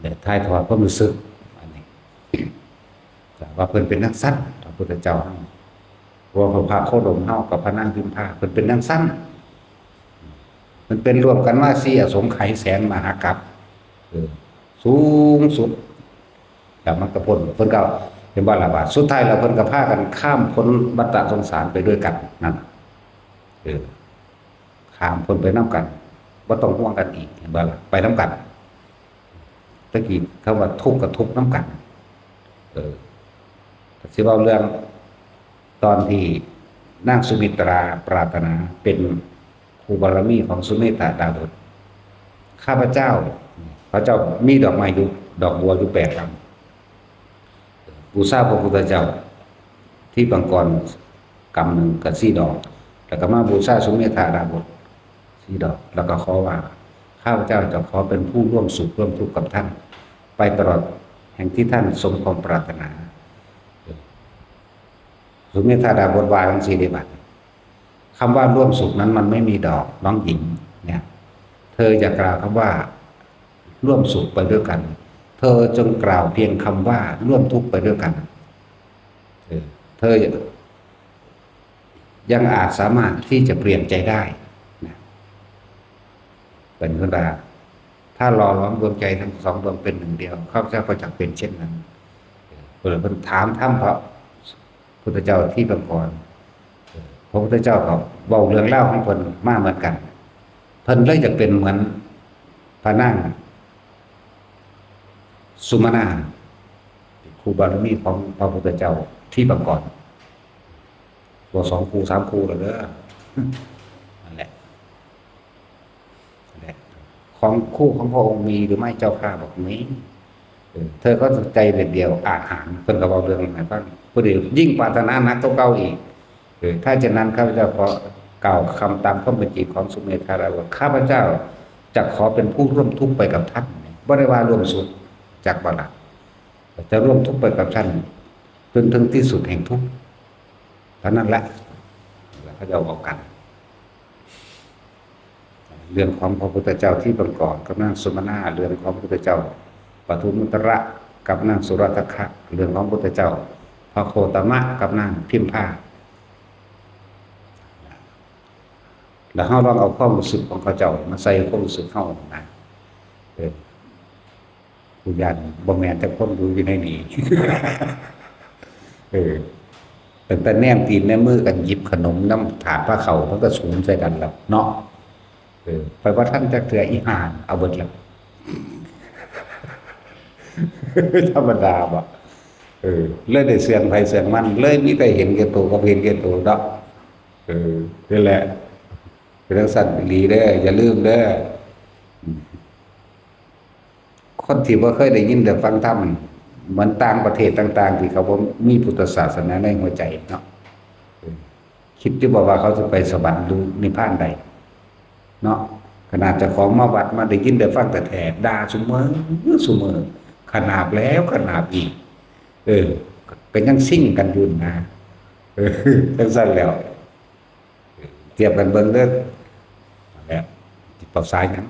และถ่ายทอดความรู้สึก อันนี้ ว่าเพิ่นเป็นจั่งซั่น พระพุทธเจ้า เพราะว่าพระโคดมเฮากับพระนางพิมพา เพิ่นเป็นจั่งซั่น เพิ่นเป็นรวมกันมาสี่อสงไขยแสนมหากัป เออ สูงสุด แล้วมันก็พ้น เพิ่นก็เห็นบ่ล่ะว่า สุดท้ายแล้วเพิ่นก็พากันข้ามพ้นวัฏสงสารไปด้วยกันนั่น เออ ข้ามพ้นไปนำกัน บ่ต้องห่วงกันอีก เห็นบ่ล่ะ ไปนำกัน ตะกี้คำว่าทุกข์ก็ทุกข์นำกัน เออ สิเว้าเรื่องตอนที่นางสุมิตราปรารถนาเป็นคู่บารมีของสุเมธาดาบส ข้าพเจ้า พระเจ้ามีดอกไม้อยู่ ดอกบัวอยู่แปดลำ บูชาพระพุทธเจ้า ทิพย์บังกรกำหนึ่งกับสี่ดอก แล้วก็มาบูชาสุเมธาดาบสสี่ดอก แล้วก็ขอว่า ข้าพเจ้าจะขอเป็นผู้ร่วมสุขร่วมทุกข์กับท่าน ไปตลอดแห่งที่ท่านสมความปรารถนา สุเมธาดาบสว่าจั่งซี้เด้บัดนี้ คำว่าร่วมสุขนั้นมันไม่มีดอก น้องหญิง เนี่ย เธออย่ากล่าวคำว่าร่วมสุขไปด้วยกัน เธอจงกล่าวเพียงคำว่าร่วมทุกข์ไปด้วยกัน เออ เธอยังอาจสามารถที่จะเปลี่ยนใจได้นะ เป็นเพิ่นว่า ถ้าหล่อหลอมดวงใจทั้งสองดวงเป็นหนึ่งเดียว ข้าพเจ้าก็จักเป็นเช่นนั้น เออ เพิ่นถามธรรมพระพุทธเจ้าที่ปางก่อน เออ พระพุทธเจ้าก็เว้าเรื่องราวของเพิ่นมาเหมือนกัน เพิ่นเลยอยากเป็นเหมือนพระนางสุมาณา คู่บารมีของพระพุทธเจ้าที่ปางก่อน บ่สองคู่สามคู่แล้วเด้อ นั่นแหละ นั่นแหละ ของคู่ของพระองค์มีหรือไม่เจ้าข้า บอกมี เออ เธอก็ใจเด็ดเดี่ยวอาจหาร เพิ่นก็เว้าเรื่องนั้นให้ฟัง ผู้เดียวยิ่งปรารถนาหนักกว่าเก่าอีก เออ ถ้าเช่นนั้นข้าพเจ้าขอกล่าวคำตามความเป็นจริงของสุเมธาดาบสว่า ข้าพเจ้าจะขอเป็นผู้ร่วมทุกข์ไปกับท่าน บ่ได้ว่าร่วมสุข จักบ่ล่ะ จะร่วมทุกข์ไปกับท่าน จนถึงที่สุดแห่งทุกข์ เท่านั้นแหละ แล้วเขาจะเอากัน เรื่องของพระพุทธเจ้าที่ปางก่อนกับนางสุมาณา เรื่องของพระพุทธเจ้าปทุมมุตระกับนางสุรัตถคะ เรื่องของพระพุทธเจ้าพระโคตมะกับนางพิมพา แล้วเฮาลองเอาความรู้สึกของเขาเจ้ามาใส่ความรู้สึกเฮานะ เออ ผู้ย่านบ่แม่นจักคนอยู่ อยู่ในนี้ เออ ตั้งแต่แนมตีนแนมมือกันหยิบขนมนำถาดพาเข้า มันก็สูงใส่กันแล้วเนาะ เออ ไปบ่ทันจักเทื่ออีห่าเอาเบิดแล้ว ธรรมดาบ่ เออ เลยได้เสื่องไผเสื่องมัน เลยมีแต่เห็นแก่ตัวกับเห็นแก่ตัวเนาะ เออ นี่แหละ เป็นจั่งซั่นอีหลีเด้อ อย่าลืมเด้อ อืม คนที่บ่เคยได้ยินได้ฟังธรรม เหมือนต่างประเทศต่างๆ ที่เขาบ่มีพุทธศาสนาในหัวใจเนาะ เออ คิดอยู่บ่ว่าเขาจะไปสวรรค์หรือนิพพานใด เนาะ ขนาดเจ้าของมาวัดมาได้ยินได้ฟังแท้ๆ ด่าซุมื้อซุมื้อ ขนาบแล้วขนาบอีก เออ ก็ยังซิ่งกันอยู่นะ เออ จั่งซั่นแล้ว เทียบกันเบิ่งเด้อ นั่นแหละ สิปรับสายหยัง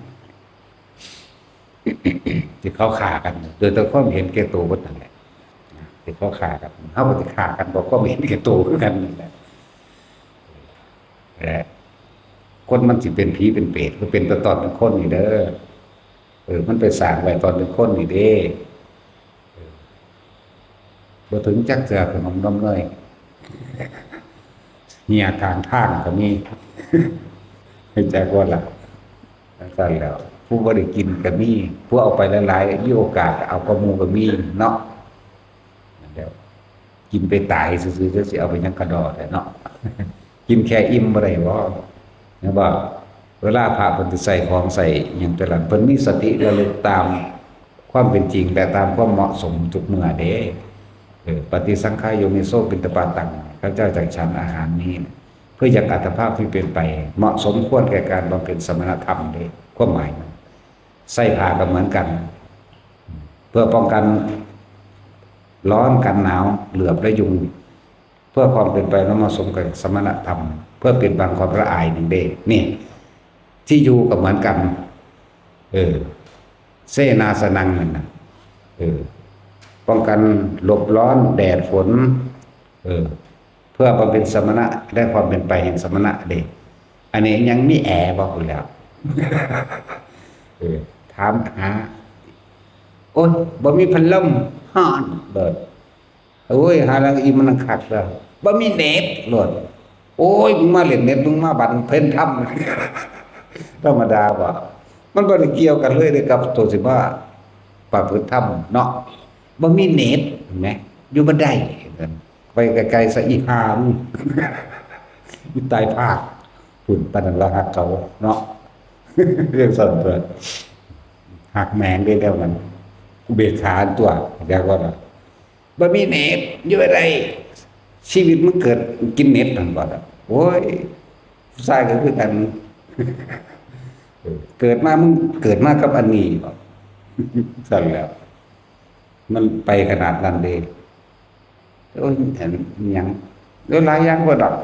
ที่เขาฆ่ากัน โดยแต่ความเห็นแก่ตัวเบิดนั่นแหละ ที่เขาฆ่ากัน เฮาก็สิฆ่ากันเพราะความเห็นแก่ตัวคือกันนั่นแหละ และคนมันสิเป็นผีเป็นเปรต ก็เป็นแต่ตอนเป็นคนนี่เด้อ เออ มันไปสร้างไว้ตอนเป็นคนนี่เด้ เออ บ่ถึงจักเทื่อขนมนมเนย เหี่ยข้างทางก็มี รู้จักบ่ล่ะ จั่งซั่นแล้ว ผู้บ่ได้กินก็มี ผู้เอาไปหลายๆ มีโอกาสเอากว่าหมู่ก็มีเนาะ นั่นแหล้ว กินไปตายซื่อๆ จักสิเอาไปหยังกะด้อแท้เนาะ กินแค่อิ่มบ่ได้บ่ แม่นบ่ เวลาพระเพิ่นสิใส่ของใส่หยังแต่ละ เพิ่นมีสติระลึกตามความเป็นจริงและตามความเหมาะสมทุกเมื่อเด้ เออ ปฏิสังขายโยนิโสปิณฑปาตัง ข้าพเจ้าจักฉันอาหารนี้ เพื่อยังอัตภาพที่เป็นไป เหมาะสมควรแก่การบำเพ็ญสมณธรรมเด้ ความหมายมัน ใส่ผ้าก็เหมือนกัน เพื่อป้องกันร้อนกันหนาว เหลือบและยุง เพื่อความเป็นไปและเหมาะสมกับสมณธรรม เพื่อปิดบังความละอายนั่นเด้ นี่ ที่อยู่ก็เหมือนกัน เออ เสนาสนังนั่นน่ะ เออ ป้องกันหลบร้อนแดดฝน เออ เพื่อบำเพ็ญสมณะ ได้ความเป็นไปแห่งสมณะเด้ อันนี้ยังมีแอร์บ่พู้นแหล้ว เออ ถามหา โอ๊ย บ่มีพัดลม ฮ้อนโลด โอ๊ย หาแล้วอีมันคักแล้ว บ่มีเน็ตโลด โอ๊ย มึงมาเล่นเน็ต มึงมาบำเพ็ญธรรม ธรรมดาบ่ มันบ่ได้เกี่ยวกันเลยเด้กับตัวสิมาประพฤติธรรมเนาะ บ่มีเน็ต เห็นไหม อยู่บ่ได้ ไปไกลๆ ซะอีห่ามึง อยู่ตายภาค พุ่น ปานนั้นละฮักเขาเนาะ เรื่องส่วนตัว ฮักแมงได้แล้วมัน อุเบกขาตัว เรียกว่า บ่มีเน็ต อยู่บ่ได้ ชีวิตมึงเกิดกินเน็ตนั่นบ่ล่ะ โอ้ย ผู้ชายก็คือกัน เกิดมา มึงเกิดมากับอันนี้บ่ ซั่นแหล้ว มันไปขนาดนั้นเด้ โอ้ย อันหยัง แล้วหลายอย่างบ่ดอก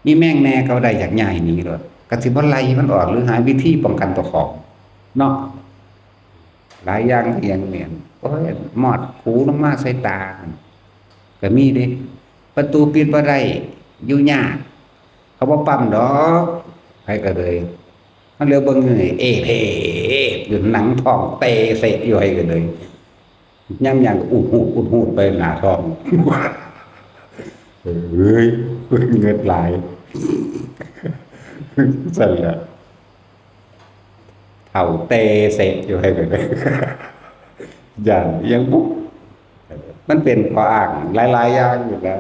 มีแมงแหน่ก็ได้อยากย้ายหนีโลด ก็สิบ่ไล่มันออก หรือหาวิธีป้องกันเจ้าของ เนาะ หลายอย่างอีหยังเนี่ย โอ้ย มอดขูลงมาใส่ตา ก็มีเด้ ประตูปิดบ่ได้ อยู่ยาก เขาบ่ปั๊มดอก ไผก็เลย มันเหลือเบิ่งอยู่นี่ เอเพ อยู่หนังท้องเตเสะอยู่ ไผก็เลย ยามย่างก็อุดหูด อุดหูดไปหน้าท้อง เฮ้ย เงิดหลาย ซั่นแหละ เฒ่าเตเสะอยู่ ไผก็เลย ย่านอีหยังบุ มันเป็นข้ออ้างหลายๆ อย่างอยู่แล้ว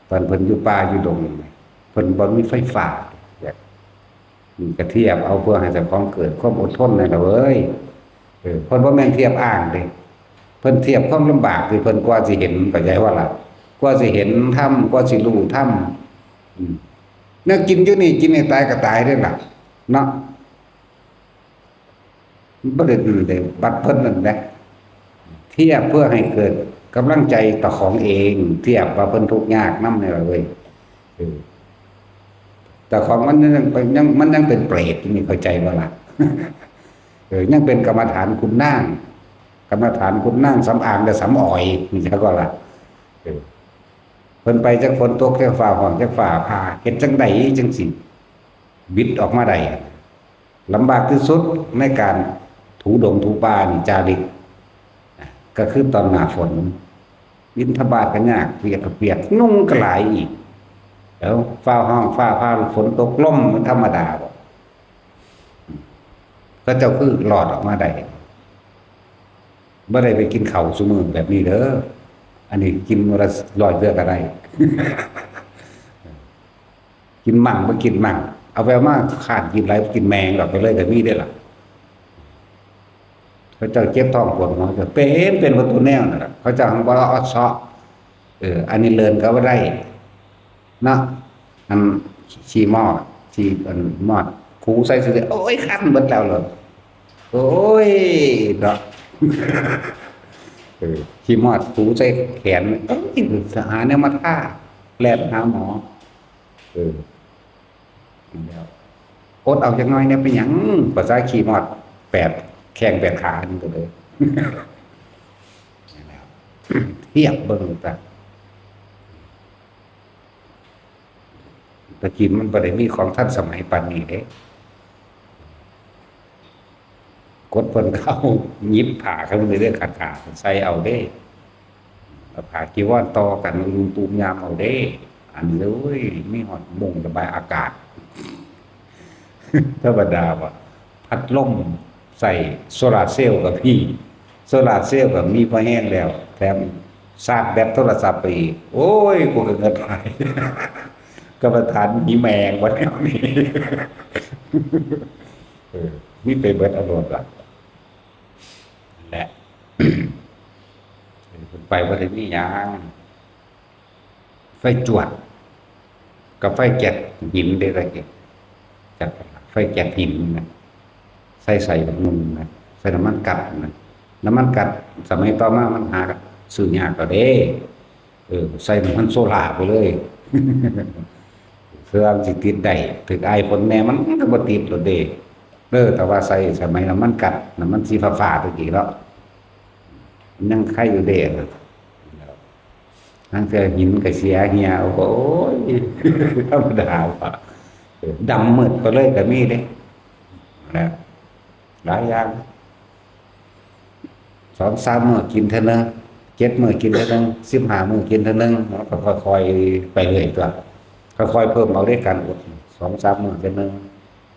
ตอนเพิ่นอยู่ป่าอยู่ดง เพิ่นบ่มีไฟฟ้า อยาก นี่ก็เทียบเอาเพื่อให้เจ้าของเกิดความอดทนนั่นล่ะเว้ย เออ เพิ่นบ่แม่นเทียบอ้างเด้ เพิ่นเทียบความลำบากที่เพิ่นกว่าสิเห็น เข้าใจบ่ล่ะ กว่าสิเห็นธรรม กว่าสิรู้ธรรม อืม แนวกินอยู่นี่ กินให้ตายก็ตายเด้ล่ะ เนาะ บ่ได้ ได้บัตรเพิ่นนั่นแหละ เทียบเพื่อให้เกิดกำลังใจต่อของเอง เทียบว่าเพิ่นทุกข์ยากนำนี่ล่ะเว้ย เออ แต่ของมันยังเป็น ยัง มันยังเป็นเปรตอยู่นี่ เข้าใจบ่ล่ะ เออ ยังเป็นกรรมฐานขุนนาง กรรมฐานขุนนางสำอางและสำออย นี่จักว่าล่ะ เออ เพิ่นไปจักฝนตก จักฟ้าฮ้อน จักฟ้าผ่า เฮ็ดจั่งใดจั่งสิบิดออกมาได้ ลำบากที่สุดในการถูดงถูป่านี่ จาริก ก็คือตอนหน้าฝน บิณฑบาตก็ยาก เปียกก็เปียก ยุงก็หลายอีก แล้วฟ้าฮ้องฟ้าผ่า ฝนตก ลม มันธรรมดาบ่ เขาเจ้าคือรอดออกมาได้ บ่ได้ไปกินข้าวซุมื้อแบบนี้เด้อ อันนี้กินมื้อละร้อยเทื่อก็ได้ กินมั่งบ่กินมั่ง เอาไปเอามา ค้านกินหลาย กินแมงดอกไปเลยก็มีเด้ล่ะ เขาเจ้าเจ็บท้องปวดหัวก็เป็น เป็นหมดทุกแนวนั่นล่ะ เขาเจ้าหั้นบ่ละออดเซาะ เออ อันนี้เลินก็บ่ได้ เนาะ อันขี้มอด ขี้อันมอด ขูใส่ซื่อๆ โอ้ย คันเบิดแล้วเลย โอ้ย เนาะ เออ ขี้มอดขูใส่แขน เอ้ย หาแนวมาทา แล่นหาหมอ เออ แล้ว อดเอาจักหน่อยเนี่ย เป็นหยัง ภาษาขี้มอดแปดแข้งแปดขานี่ก็เลย เทียบเบิ่งซะ ตะกี้มันบ่ได้มีของทันสมัยปานนี้เด้ กดเพิ่นเข้า หยิบผ้าเข้าไปเรื่อยๆ ขาดๆ ใส่เอาเด้ เอาผ้าจีวรต่อกัน ลุมตูมยามเอาเด้ อันนี้ โอ้ย มีฮอดมุ้งระบายอากาศ ธรรมดาว่ะ พัดลมใส่โซลาร์เซลล์ก็มี โซลาร์เซลล์ก็มีพอแฮงแล้ว แถมชาร์จแบตโทรศัพท์ไปอีก โอ้ย กูก็เงินหลาย กรรมฐานมีแมงวันนี้ เออ มีไปเบิดอารมณ์ละ และ ไปบ่ได้มีหยัง ไฟจวด กับไฟแก๊สหินได้เลย จากไฟแก๊สหินนะ ใส่ใส่แบบนึงนะ ใส่น้ำมันก๊าซนะ น้ำมันก๊าซสมัยต่อมามันหาซื้อยากแล้วเด้ เออ ใส่น้ำมันโซล่าไปเลย เพื่อมันสิติดได้ ถืกอายฝนแน่มันก็บ่ติดโลดเด้ เออ แต่ว่าใส่สมัยน้ำมันก๊าซ น้ำมันสีฟ้าๆ ตะกี้เนาะ มันยังไคอยู่เด้ ทางเทื่อหินก็เสียเหี่ย โอ้ย ธรรมดาว่ะ เออ ดำมืดไปเลยก็มีเด้ นะ หลายอย่าง สองสามมื้อกินเทื่อนึง เจ็ดมื้อกินเทื่อนึง สิบห้ามื้อกินเทื่อนึง มันก็ค่อยๆ ไปเรื่อยตัว ค่อยๆเพิ่มเอาเด้ การอด สองสามมื้อเทื่อหนึ่ง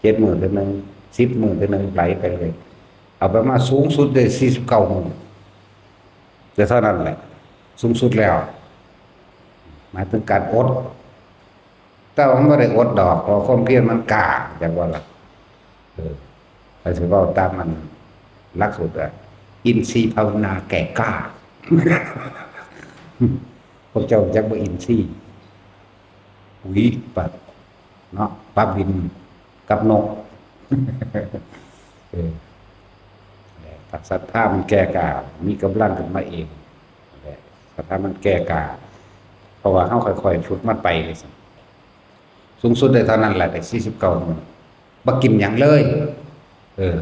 เจ็ดมื้อเทื่อหนึ่ง สิบมื้อเทื่อหนึ่ง ไหลไปเลย เอาไปมาสูงสุดได้สี่สิบเก้ามื้อ แต่เท่านั้นแหละ สูงสุดแล้ว หมายถึงการอด แต่ว่ามันบ่ได้อดดอก เพราะความเพียรมันกล้า จักว่าล่ะ เออ ถ้าสิเว้าตามมัน หลักสูตรอะ อินทรีย์ภาวนาแก่กล้า พวกเจ้าจักบ่อินทรีย์ ปุ๋ย ปลา เนาะ ปลาบินกับนก เออ ถ้าศรัทธามันแก่กล้า มีกำลังขึ้นมาเอง ศรัทธามันแก่กล้า เพราะว่าเฮาค่อยๆฝึกมันไป สูงสุดได้เท่านั้นแหละ ได้สี่สิบเก้ามื้อ บ่กินหยังเลย เออ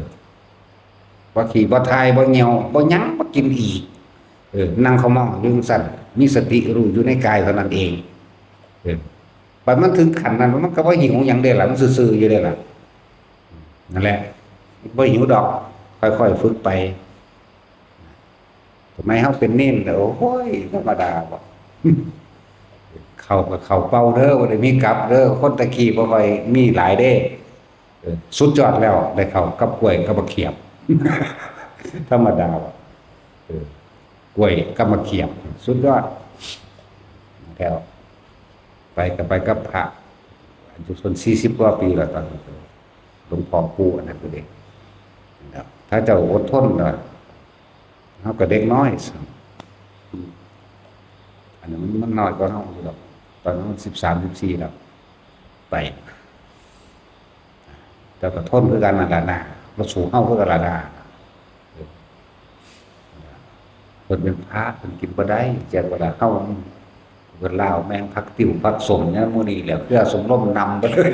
บ่ขี้บ่ถ่าย บ่เหี่ยว บ่หยัง บ่กินอีก เออ นั่งเขม่ออยู่จั่งซั้น มีสติรู้อยู่ในกายเท่านั้นเอง เออ บัดมันถึงขั้นนั้น มันก็บ่หิวหยังเด้ล่ะ มันซื่อๆอยู่เด้ล่ะ นั่นแหละ บ่หิวดอก ค่อยๆฝึกไป สมัยเฮาเป็นเณรน่ะ โอ้ย ธรรมดาบ่ เข้าก็เข้าเป่าเด้อ บ่ได้มีกลับเด้อ คนตะกี้บ่ค่อยมีหลายเด้ เออ สุดยอดแล้ว ได้เข้ากับกล้วยกับบักเขียบ ธรรมดาบ่ เออ กล้วยกับบักเขียบ สุดยอด แล้ว ไปก็ไปกับพระ อายุเพิ่นสี่สิบกว่าปีแล้ว ตอนนั้น หลวงพ่อปู่อันนั้นก็เด็ก นะครับ ถ้าเจ้าอดทนนะ เฮาก็เด็กน้อยซ้ำ อืม อันนั้นมัน มันน้อยกว่าเฮาอยู่ดอก ตอนนั้นมันสิบสาม สิบสี่แล้ว ไป แต่ก็ทนคือกันนั่นล่ะนะ บ่สู้เฮาคือกันล่ะนะ เพิ่นเป็นพระ เพิ่นกินบ่ได้ จักว่าล่ะ เฮา เพิ่นลาวแม่งผักติ้วผักส้มหยังหมู่นี้แหละ เครือสมรมนำไปเลย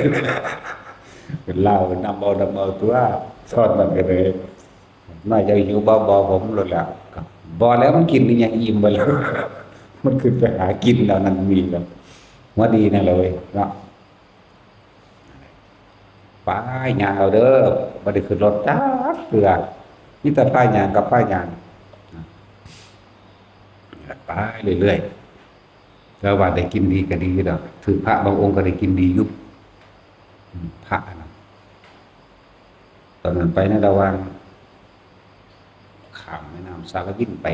เพิ่นลาวเพิ่นนำเอา นำเอาตัว ซ้อนมันก็เลย น้อยเจ้าหิวบ่ บ่ผมโลดแหละ บ่แล้วมันกินอีหยังอิ่มไปแล้ว มันขึ้นไปหากินแล้ว นั่นมีแล้ว หัวดีนั่นแหละเว้ยเนาะ ไปย่างเอาเด้อ บ่ได้ขึ้นรถจักเทื่อ มีแต่พาย่างกับพาย่าง ไปเรื่อยๆ แต่ว่าได้กินดีก็ดีดอก ถือพระบางองค์ก็ได้กินดีอยู่ อืม พระนะ ตอนนั้นไปในระหว่างข้ามแม่น้ำสารวินไป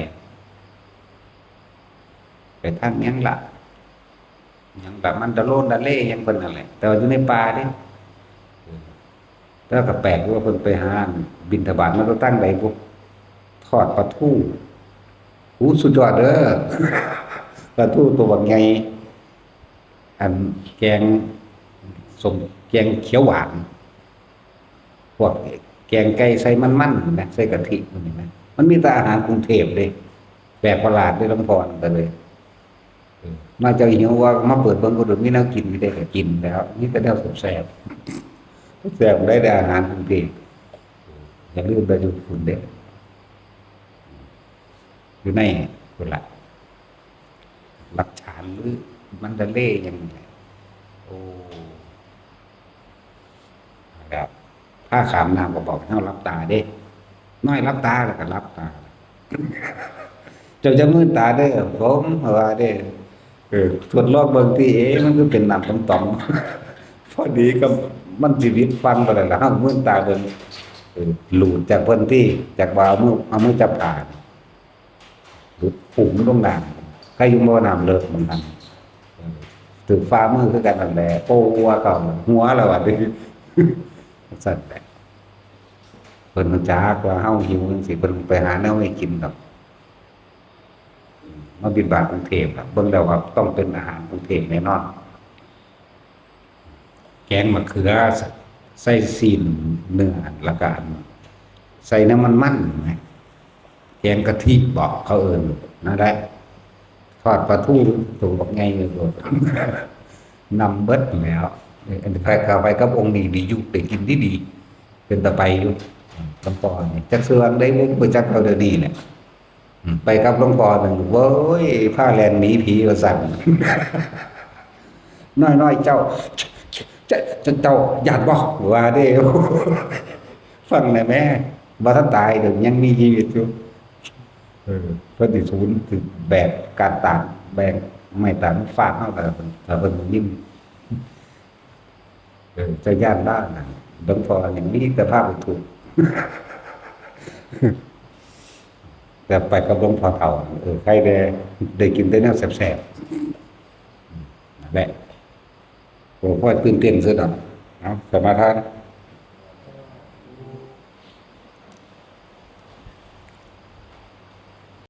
ไปทางหยังล่ะ หยังล่ะ มันดะโลนดะเลหยังเพิ่นนั่นแหละ แต่ว่าอยู่ในป่าเด้ เออ แต่ว่าก็แปลกอยู่ว่าเพิ่นไปหาบิณฑบาตมาแต่ทางใดบุ ทอดปลาทู อู้ สุดยอดเด้อ ปลาทูตัวบักใหญ่ อันแกงส้ม แกงเขียวหวาน พวกแกงไก่ใส่มันๆ นะ ใส่กะทิพวกนี้นะ มันมีแต่อาหารกรุงเทพเด้ แปลกประหลาดเด้ หลวงพ่อนั่นก็เลย เออ มาเจ้าหิวว่ามาเปิดเบิ่งก็ดูมีแนวกินอยู่เด้ ก็กินแล้ว มีแต่แนวแซ่บๆ แซ่บได้แต่อาหารกรุงเทพ อย่าลืมไปดูคุณเด้ อยู่ในพุ่นละ หลักฐานหรือมันดะเลหยังนี่แหละ โอ้ ครับ พาข้ามน้ำก็บอกให้เราหลับตาเด้ น้อยหลับตาแล้วก็หลับตา เจ้าจะมืดตาเด้อ ผมว่าเด้อ เออ ทดลองเบิ่งติ เอ๊ะ มันคือเป็นน้ำต่อมๆ พอดีก็มันชีวิตฟังไปแล้วล่ะ เฮามืดตาเบิ่ง เออ หลุดจากเพิ่นที่ จากว่าเอามือ เอามือจับผ่า หลุดพุ่งลงน้ำ ใครอยู่บ่น้ำเลิกมันนั่น เออ ถือฝ่ามือคือกันนั่นแหละ โอ้ ว่าเขาหัวแล้วว่าดิ สั่นแหละ เพิ่นรู้จักว่าเฮาหิวจังซี่ เพิ่นไปหาแนวให้กินดอก มาบิณฑบาตกรุงเทพฯล่ะ เบิ่งแล้วว่าต้องเป็นอาหารกรุงเทพฯแน่นอน แกงมะเขือ ใส่ซี้นเนื้อ แล้วก็อัน ใส่น้ำมันมันนะ แกงกะทิบอกเขาเอิ้น นั่นแหละ ทอดปลาทูตัวบักใหญ่เลยโลด นำเบิดแล้ว อันนี้ไปกับองค์นี้นี่อยู่ ไปกินดีๆ เป็นตาไปอยู่ หลวงพ่อนี่ จักสิว่าได้บ่ บ่จักเอาเดี๋ยวนี้แหละ อืม ไปกับหลวงพ่อหนึ่ง โว้ย พาแล่นหนีผีว่าซั่น น้อยๆ เจ้า เจ้า เจ้า เจ้าย้านบ่ ว่าเด้ ฟังแหน่แม่ บ่ทันตายเด้อ ยังมีชีวิตอยู่ เออ เพิ่นสิสูน สิแบกก้านตาล แบกไม้ตาลฟาดเฮา ถ้าเพิ่น ถ้าเพิ่นได้ยิน เออ เจ้าย่านบ้านน่ะ หลวงพ่ออย่างนี้แต่ภาพถูก แต่ไปกับหลวงพ่อเฒ่า เออ ใครได้ ได้กินแต่แนวแซ่บๆ นั่นแหละ โอ้ พ่อตื่นเต้นสุดอ่ะ เอา สมาทาน